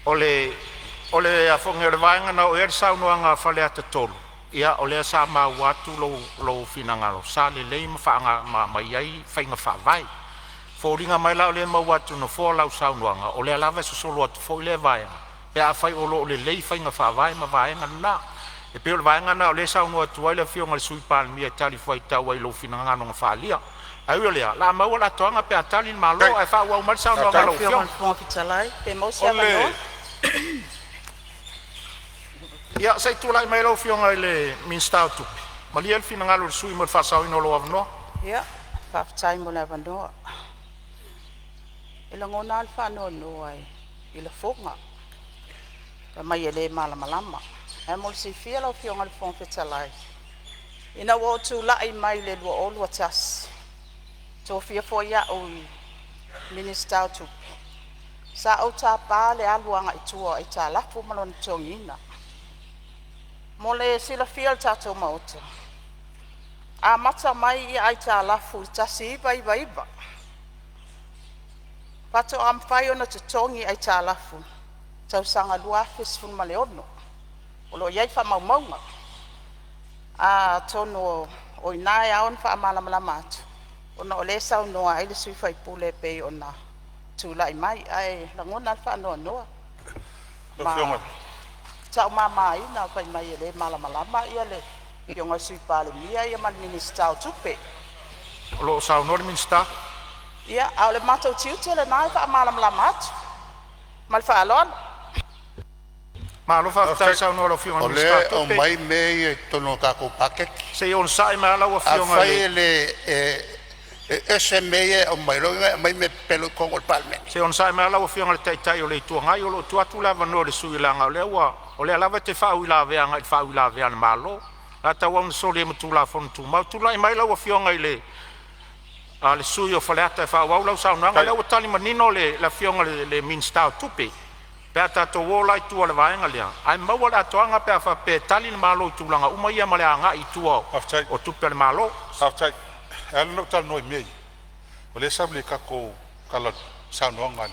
O le a foi o le vaega na oo i ai le saunoaga a Faleata 3, ia o lea sa maua atu lou finagalo sa lelei ma i ai faiga faavae. E foliga mai la o lea e maua atu e le Nofoa lau saunoaga, o lea lava e sosolo atu foi lea vaega pe afai o lo o lelei faiga faavae ma vaega na. E pei o le vaega lena o lea e saunoa atu ai le Afioga i le Sui Palemia e talifuaitau ai i lou finagalo na faaalia. Ae ui o lea, o le a maua le atoaga pe a tali le Malo, ae faaauau mai le saunoaga a Lau lau Afioga i Afioga. le Fofoga Fetalai, pe maua se o avanoa? le Ia, se i tulai mai lau Afioga i le Minisita o Tupe. Malie le finagalo o le sui usufono mo le faasaoina o lou avanoa. Ia, faafetai mo le avanoa. E lagona lava le faanoanoa i lafoga fai mai e le malamalama. Ae mo le silafia lau Afioga i le Fofoga Fetalai, ina ua ou tulai mai i le 2021, tofia foi au i le Minisita o Tupe, sa ou tapa le alu agai tua o aitalafu ma lona totogiina. Mo le silafia e le tatou Maota, amata mai aitalafu i le 1999 Faatoa mafai ona totogi aitalafu tausaga 2016, o loo iai faamaumauga. Atonu o iina e ao ona faamalamalama atu ona o lea e saunoa ai le sui usufono e pei ona tulai mai, ae lagona a le faanoanoa ma taumamaina faimai e le malamalama le Afioga i le Sui Palemia ma le Minisita o Tupe. O loo saunoa le Minisita. Ia, a o le matou tiute lena e faamalamalama atu ma le faaaloalo. Malo faafetai saunoa lau Afioga i O le Minisita lea o e Tupe. aumai mea ia i totonu o le tatou paketi. Se i onosai mai lau Afioga Afai i le e le e ese mea ia e aumai, lona uiga e aumai mea pepelo i totonu o le Palemene. Se i onosai mai lau Afioga i le Taitai o le Itu Agai, o lo o tuu atu le avanoa i le sui usufono leaga o lea lava e te faauilavea agai i le faauilavea a le Malo. O le a tauau ina soli ai ma Tulafono Tumau. Tulai mai lau Afioga i le sui usufono mo Faleata e faaauau lau saunoaga. O lea ua tali manino le Afioga i le Minisita o Tupe pe a tatou o la i tua i le vaega lea, ae maua le atoaga pe a faapea e tali le Malo i tulaga uma ia ma le agai i tua o tupe a le Malo. Faafetai. E ala ona ou talanoa i mea ia, o lea e sau i le tatou saunoaga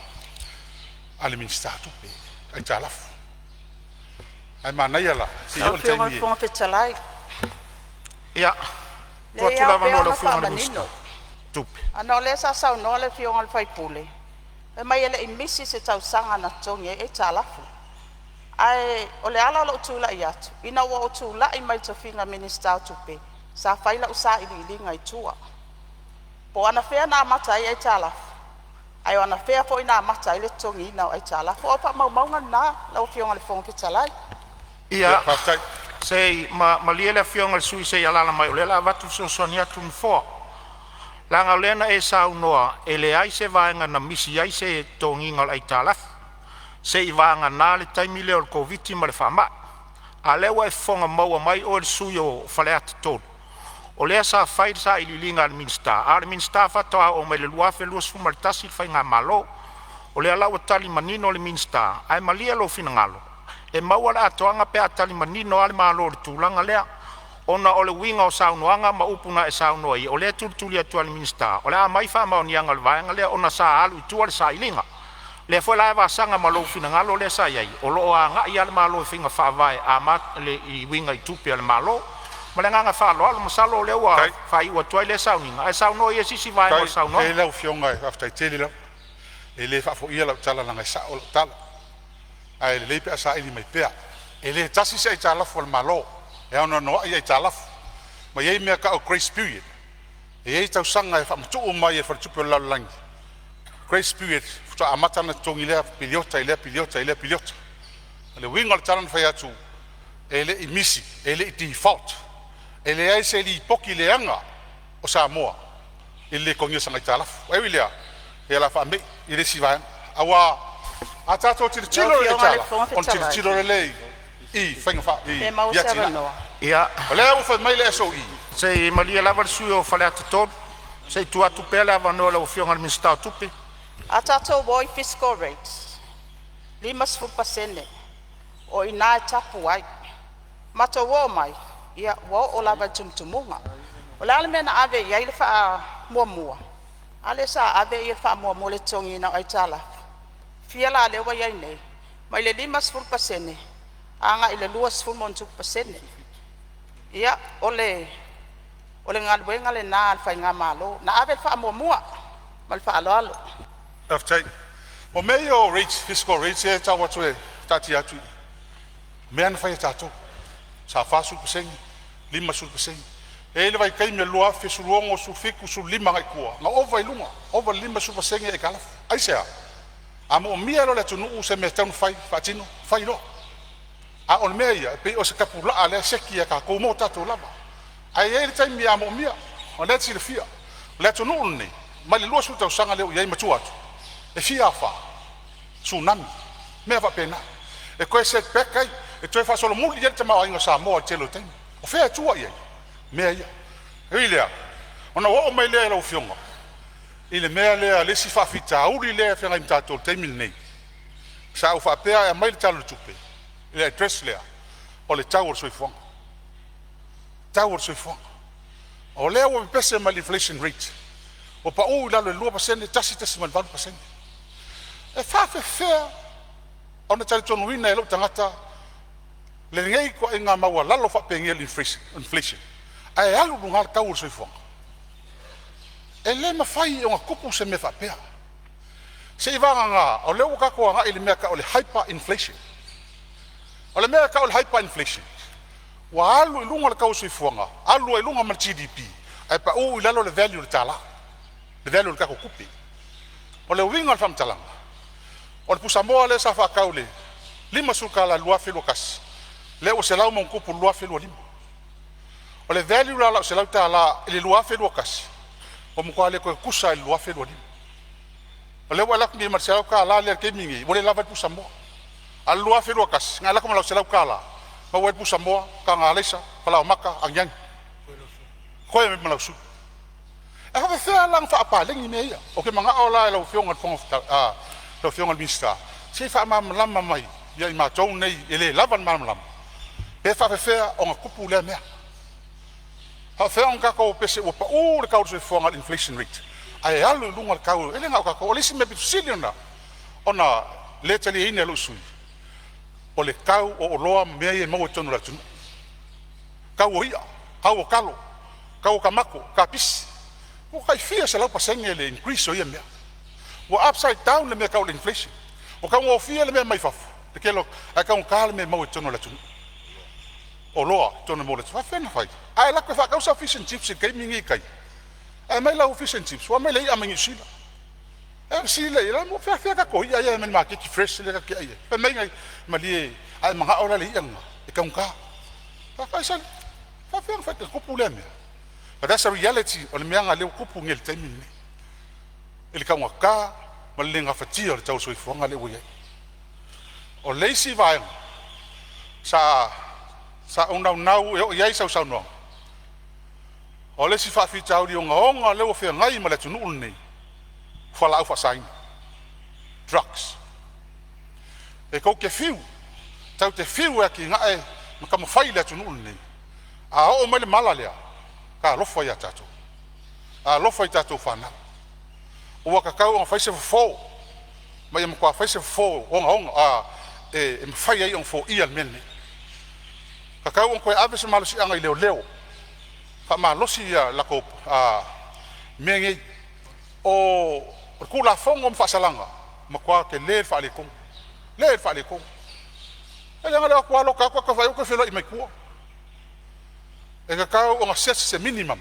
a le Minisita o Tupe, aitalafu. Ae manaia la se i Lau oo i le Afioga i le taimi e Fofoga Fetalai, Ia, tuu leai, e atu le ao avanoa pea i lau ona Afioga i le Minisita faamanino o Tupe. ona o lea sa saunoa le Afioga i le sui usufono faimai e le i misi se tausaga na totogi ai aitalafu. Ae o le ala o lou tulai atu ina ua ou tulai mai i le tofiga Minisita o Tupe, sa fai lau sailiiliga i tua po o anafea na amata ai aitalafu, ae o anafea foi na amata ai le totogiina o aitalafu. O faamaumauga na lau Afioga i le Fofoga Fetalai. Ia, Faafetai. se i malie le Afioga i le sui usufono se i alaala mai o lea o le a avatu le fesoasoani atu a le Nofoa. Leaga o lea na e saunoa e leai se vaega na misi ai se totogiina o le aitalafu, seiavagana le taimi lea o le Koviti ma le faamai. A o lea ua e fofoga mai oe le sui usufono o Faleata 3, o lea sa fai le sailiiliga a le Minisita, a o le Minisita faatoa oo mai le 2021 le faigamalo. O lea la ua tali manino le Minisita, ae malie lou finagalo e maua le atoaga pe a tali manino lava le Malo i le tulaga lea, ona o le uiga o saunoaga ma upu na e saunoa ai, o lea e tulituli atu lava e le Minisita o le a aumai faamaoniaga o le vaega lea ona sa alu i tua le sailiga. O lea foi la e vasaga ma lou finagalo lea sa i ai, o lo o agai lava le Malo i faiga faavae e uiga i tupe a le Malo. Ma le agaga faaaloalo masalo o lea ua faaiu atu ai lea sauniga, ae saunoa ia i se isi vaega o le Faafetai saunoaga. lau Afioga, faafetai tele lava. E le faafoia lau tala leaga e sao lau tala, ae lelei pe a saili mai pea. E le tasi se aitalafu a le Malo, e anoanoai aitalafu, ma e i ai mea e tau o grace period. E i ai tausaga e faamatuu mai e le Faletupe o le Lalolagi grace period faatoa amata ona totogi i lea piliota i lea piliota i lea piliota. O le uiga o le tala na fai atu, e le i misi, e le i default, e leai se lipoti leaga o Samoa i le lē totogia o sana aitalafu. Ae ui i lea, ia o le a faame'i i le isi vaega, aua a tatou Lau tilotilo i Afioga i le aitalafu, Fofoga ona Fetalai, tilotilo lea i faiga pe maua i se atinae. avanoa? Ia, O lea ua fai mai le SOE se i malie lava le sui usufono o Faleata 3, se i tuu atu pea le avanoa i lau Afioga i le Minisita o Tupe. A tatou o i fiscal rates, 50% o i ina e tapu ai. Matou oo mai ia ua oo lava i le tumutumuga. O le a le mea na ave i ai le faamuamua? A lea sa ave le faamuamua i le totogiina o aitalafu. Fia la lea ua i ai nei? Mai le 50% agai i le 20+%. Ia, o le galuega lena a le faigamalo na ave le faamuamua. Ma le faaaloalo. Faafetai. O mea ia o rates, fiscal rates ia e tau atu e taatia atu i i, o mea lava na fai e tatou. Sa 40%, 50%. E i ai le vaitaimi o le 2016, 2017, 2015 agai i tua na ova i luga, ova i le 50% aitalafu. Aisea? A moomia e loa e le atunuu se mea e tatau ona fai faatino, fai loa. A o le mea ia e pei o se tapulaa lea e seki ia tatou mo tatou lava. Ae i ai le taimi a moomia, o lena e te silafia, o le atunuu lenei mai le 20 tausaga lea ua i ai ma tua atu, e fia afa, tsunami, mea faapena, e toe set back ai, e toe faasolomuli ai le tamaoaiga o Samoa i le tele o taimi. O fea e tua i ai? Mea ia. E ui i lea, ona ou oo mai lea i lau Afioga i le mea lea, le isi faafitauli lea e feagai ma tatou i le taimi lenei. Sa ou faapea e aumai le Tala o le Tupe i le address lea, o le tau o le soifuaga, tau o le soifuaga. O lea ua pepese mai le inflation rate ua pau i lalo i le 2%, 1.8%. E faafefea ona talitonuina e lou tagata lenei ituaiga maualalo faapenei o le inflation ae alu i luga le tau o le soifuaga? E le mafai ona tupu se mea faapea, seiavagana o lea ua tatou agai i le mea e tau o le hyper inflation. O le mea e tau o le hyper inflation, ua alu i luga le tau o le soifuaga, alu ai i luga ma le GDP ae pau i lalo le value o le tala, le value o le tatou tupe. O le uiga o le faamatalaga, o le pusamoa lea sa faatau i le $50 i le 2021, lea ua 100+ i le 2025. O le value la o lau $100 i le 2021 ua matua le toe tutusa lava i le 2025. O lea ua e alu atu nei ma le $100 lea i le taimi lenei ua le lava ai le pusamoa. A o le 2021 na e alu atu ma lau $100 maua ai le pusamoa, taga alaisa, falaoamata, aniani, totoe ai ma lau sulu. Ae faapefea la ona faapaleni mea ia? Ou te manao la lau Afioga i le lau Afioga i le Minisita se i faamalamalama mai ia i matou nei e le lava le malamalama, pe faapefea ona tupu lea mea. E faapefea ona tatou pese ua pau le tau o le soifuaga i le inflation rate ae alu i luga le tau? E le na o tatou. O le isi mea aupito sili ona le taliaina e lou sui usufono, o le tau o oloa ma mea ia e maua i totonu o le atunuu, tau o i'a, tau o talo, tau o tamato, kapisi, ua tai fia selau pasene le increase o ia mea. Ua upside down le mea e tau o le inflation. Ua taugofie le mea mai fafo le tele o ae taugata le mea e maua i totonu o le atunuu, oloa i totonu e maua i le atunuu. E faafefea ona fai? A e alu atu e faatau sau fish and chips i le taimi lenei i tai, ae aumai lau fish and chips ua aumai le i'a mai Niu Sila. Ona fesili lea i ai, o fea a tatou i'a ia e aumai le maketi fresh lea tatou te ai ai? Fai mai, malie a e manao la i le i'a lena e taugata. Ou fai atu, aisea, e faafefea ona tupu lea mea? But that's a reality o le mea lena lea ua tupu nei i le taimi lenei i le taugata ma le le gafatia o le tau o le soifuaga lea ua i ai. O le isi vaega sa ou naunau e oo i ai sau saunoaga, o le isi faafitauli ogaoga lea ua feagai ma le atunuu lenei, o fualaau faasaina, drugs. E tou te fiu, tatou te fiu e atinae ma taumafai le atunuu lenei, a oo mai le mala lea, talofa ia tatou, alofa i tatou fanau. Ua tatau ona fai se fofo ma ia matua fai se fofo ogaoga e mafai ai ona foia le mea lenei. E tatau ona toe ave se malosiaga i leoleo, faamalosi a latou mea nei. O le Tulafono ma faasalaga, ua matua tele le faaletonu, tele le faaletonu. E leaga le o atu lava loka atu ata vaai atu ua toe feloai mai tua. E tatau ona seti se minimum,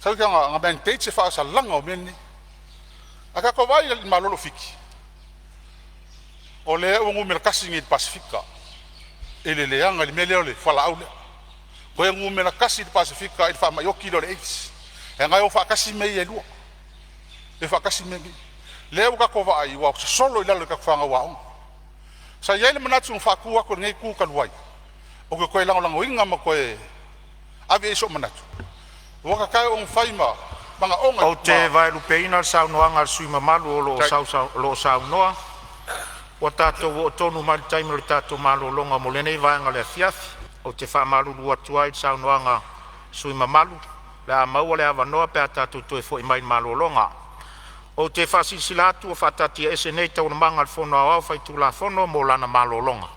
tatau ona mandate se faasalaga o mea nei. A tatou vaai i le Malo o Fiti, o lea ua numera tasi nei i le Pasefika i le leaga i le mea lea o le fualaau lea, toe numera tasi i le Pasefika i le faamai oti lea o le AIDS. Leaga e o faatasi mea ia e lua, e o faatasi mea nei. Lea ua tatou vaai ua sosolo i lalo i tatou fanau aoga. Sa i ai le manatu na faatu atu e lenei Itu talu ai, ou te toe lagolagoina ma toe ave i ai sou manatu, ua tatau ona fai ma manaoga Ou te vaelupeina le saunoaga a le sui usufono mamalu o lo o saunoa, ua tatou oo tonu mai le taimi o le tatou malologa mo lenei vaega o le afiafi. Ou te faamalulu atu ai i le saunoaga a le sui usufono mamalu, o le a maua le avanoa pe a tatou toe foi mai i le malologa. Ou te faasilasila atu ua faataatiaese nei Taualumaga a le Fono Aoao Faitulafono mo lana malologa.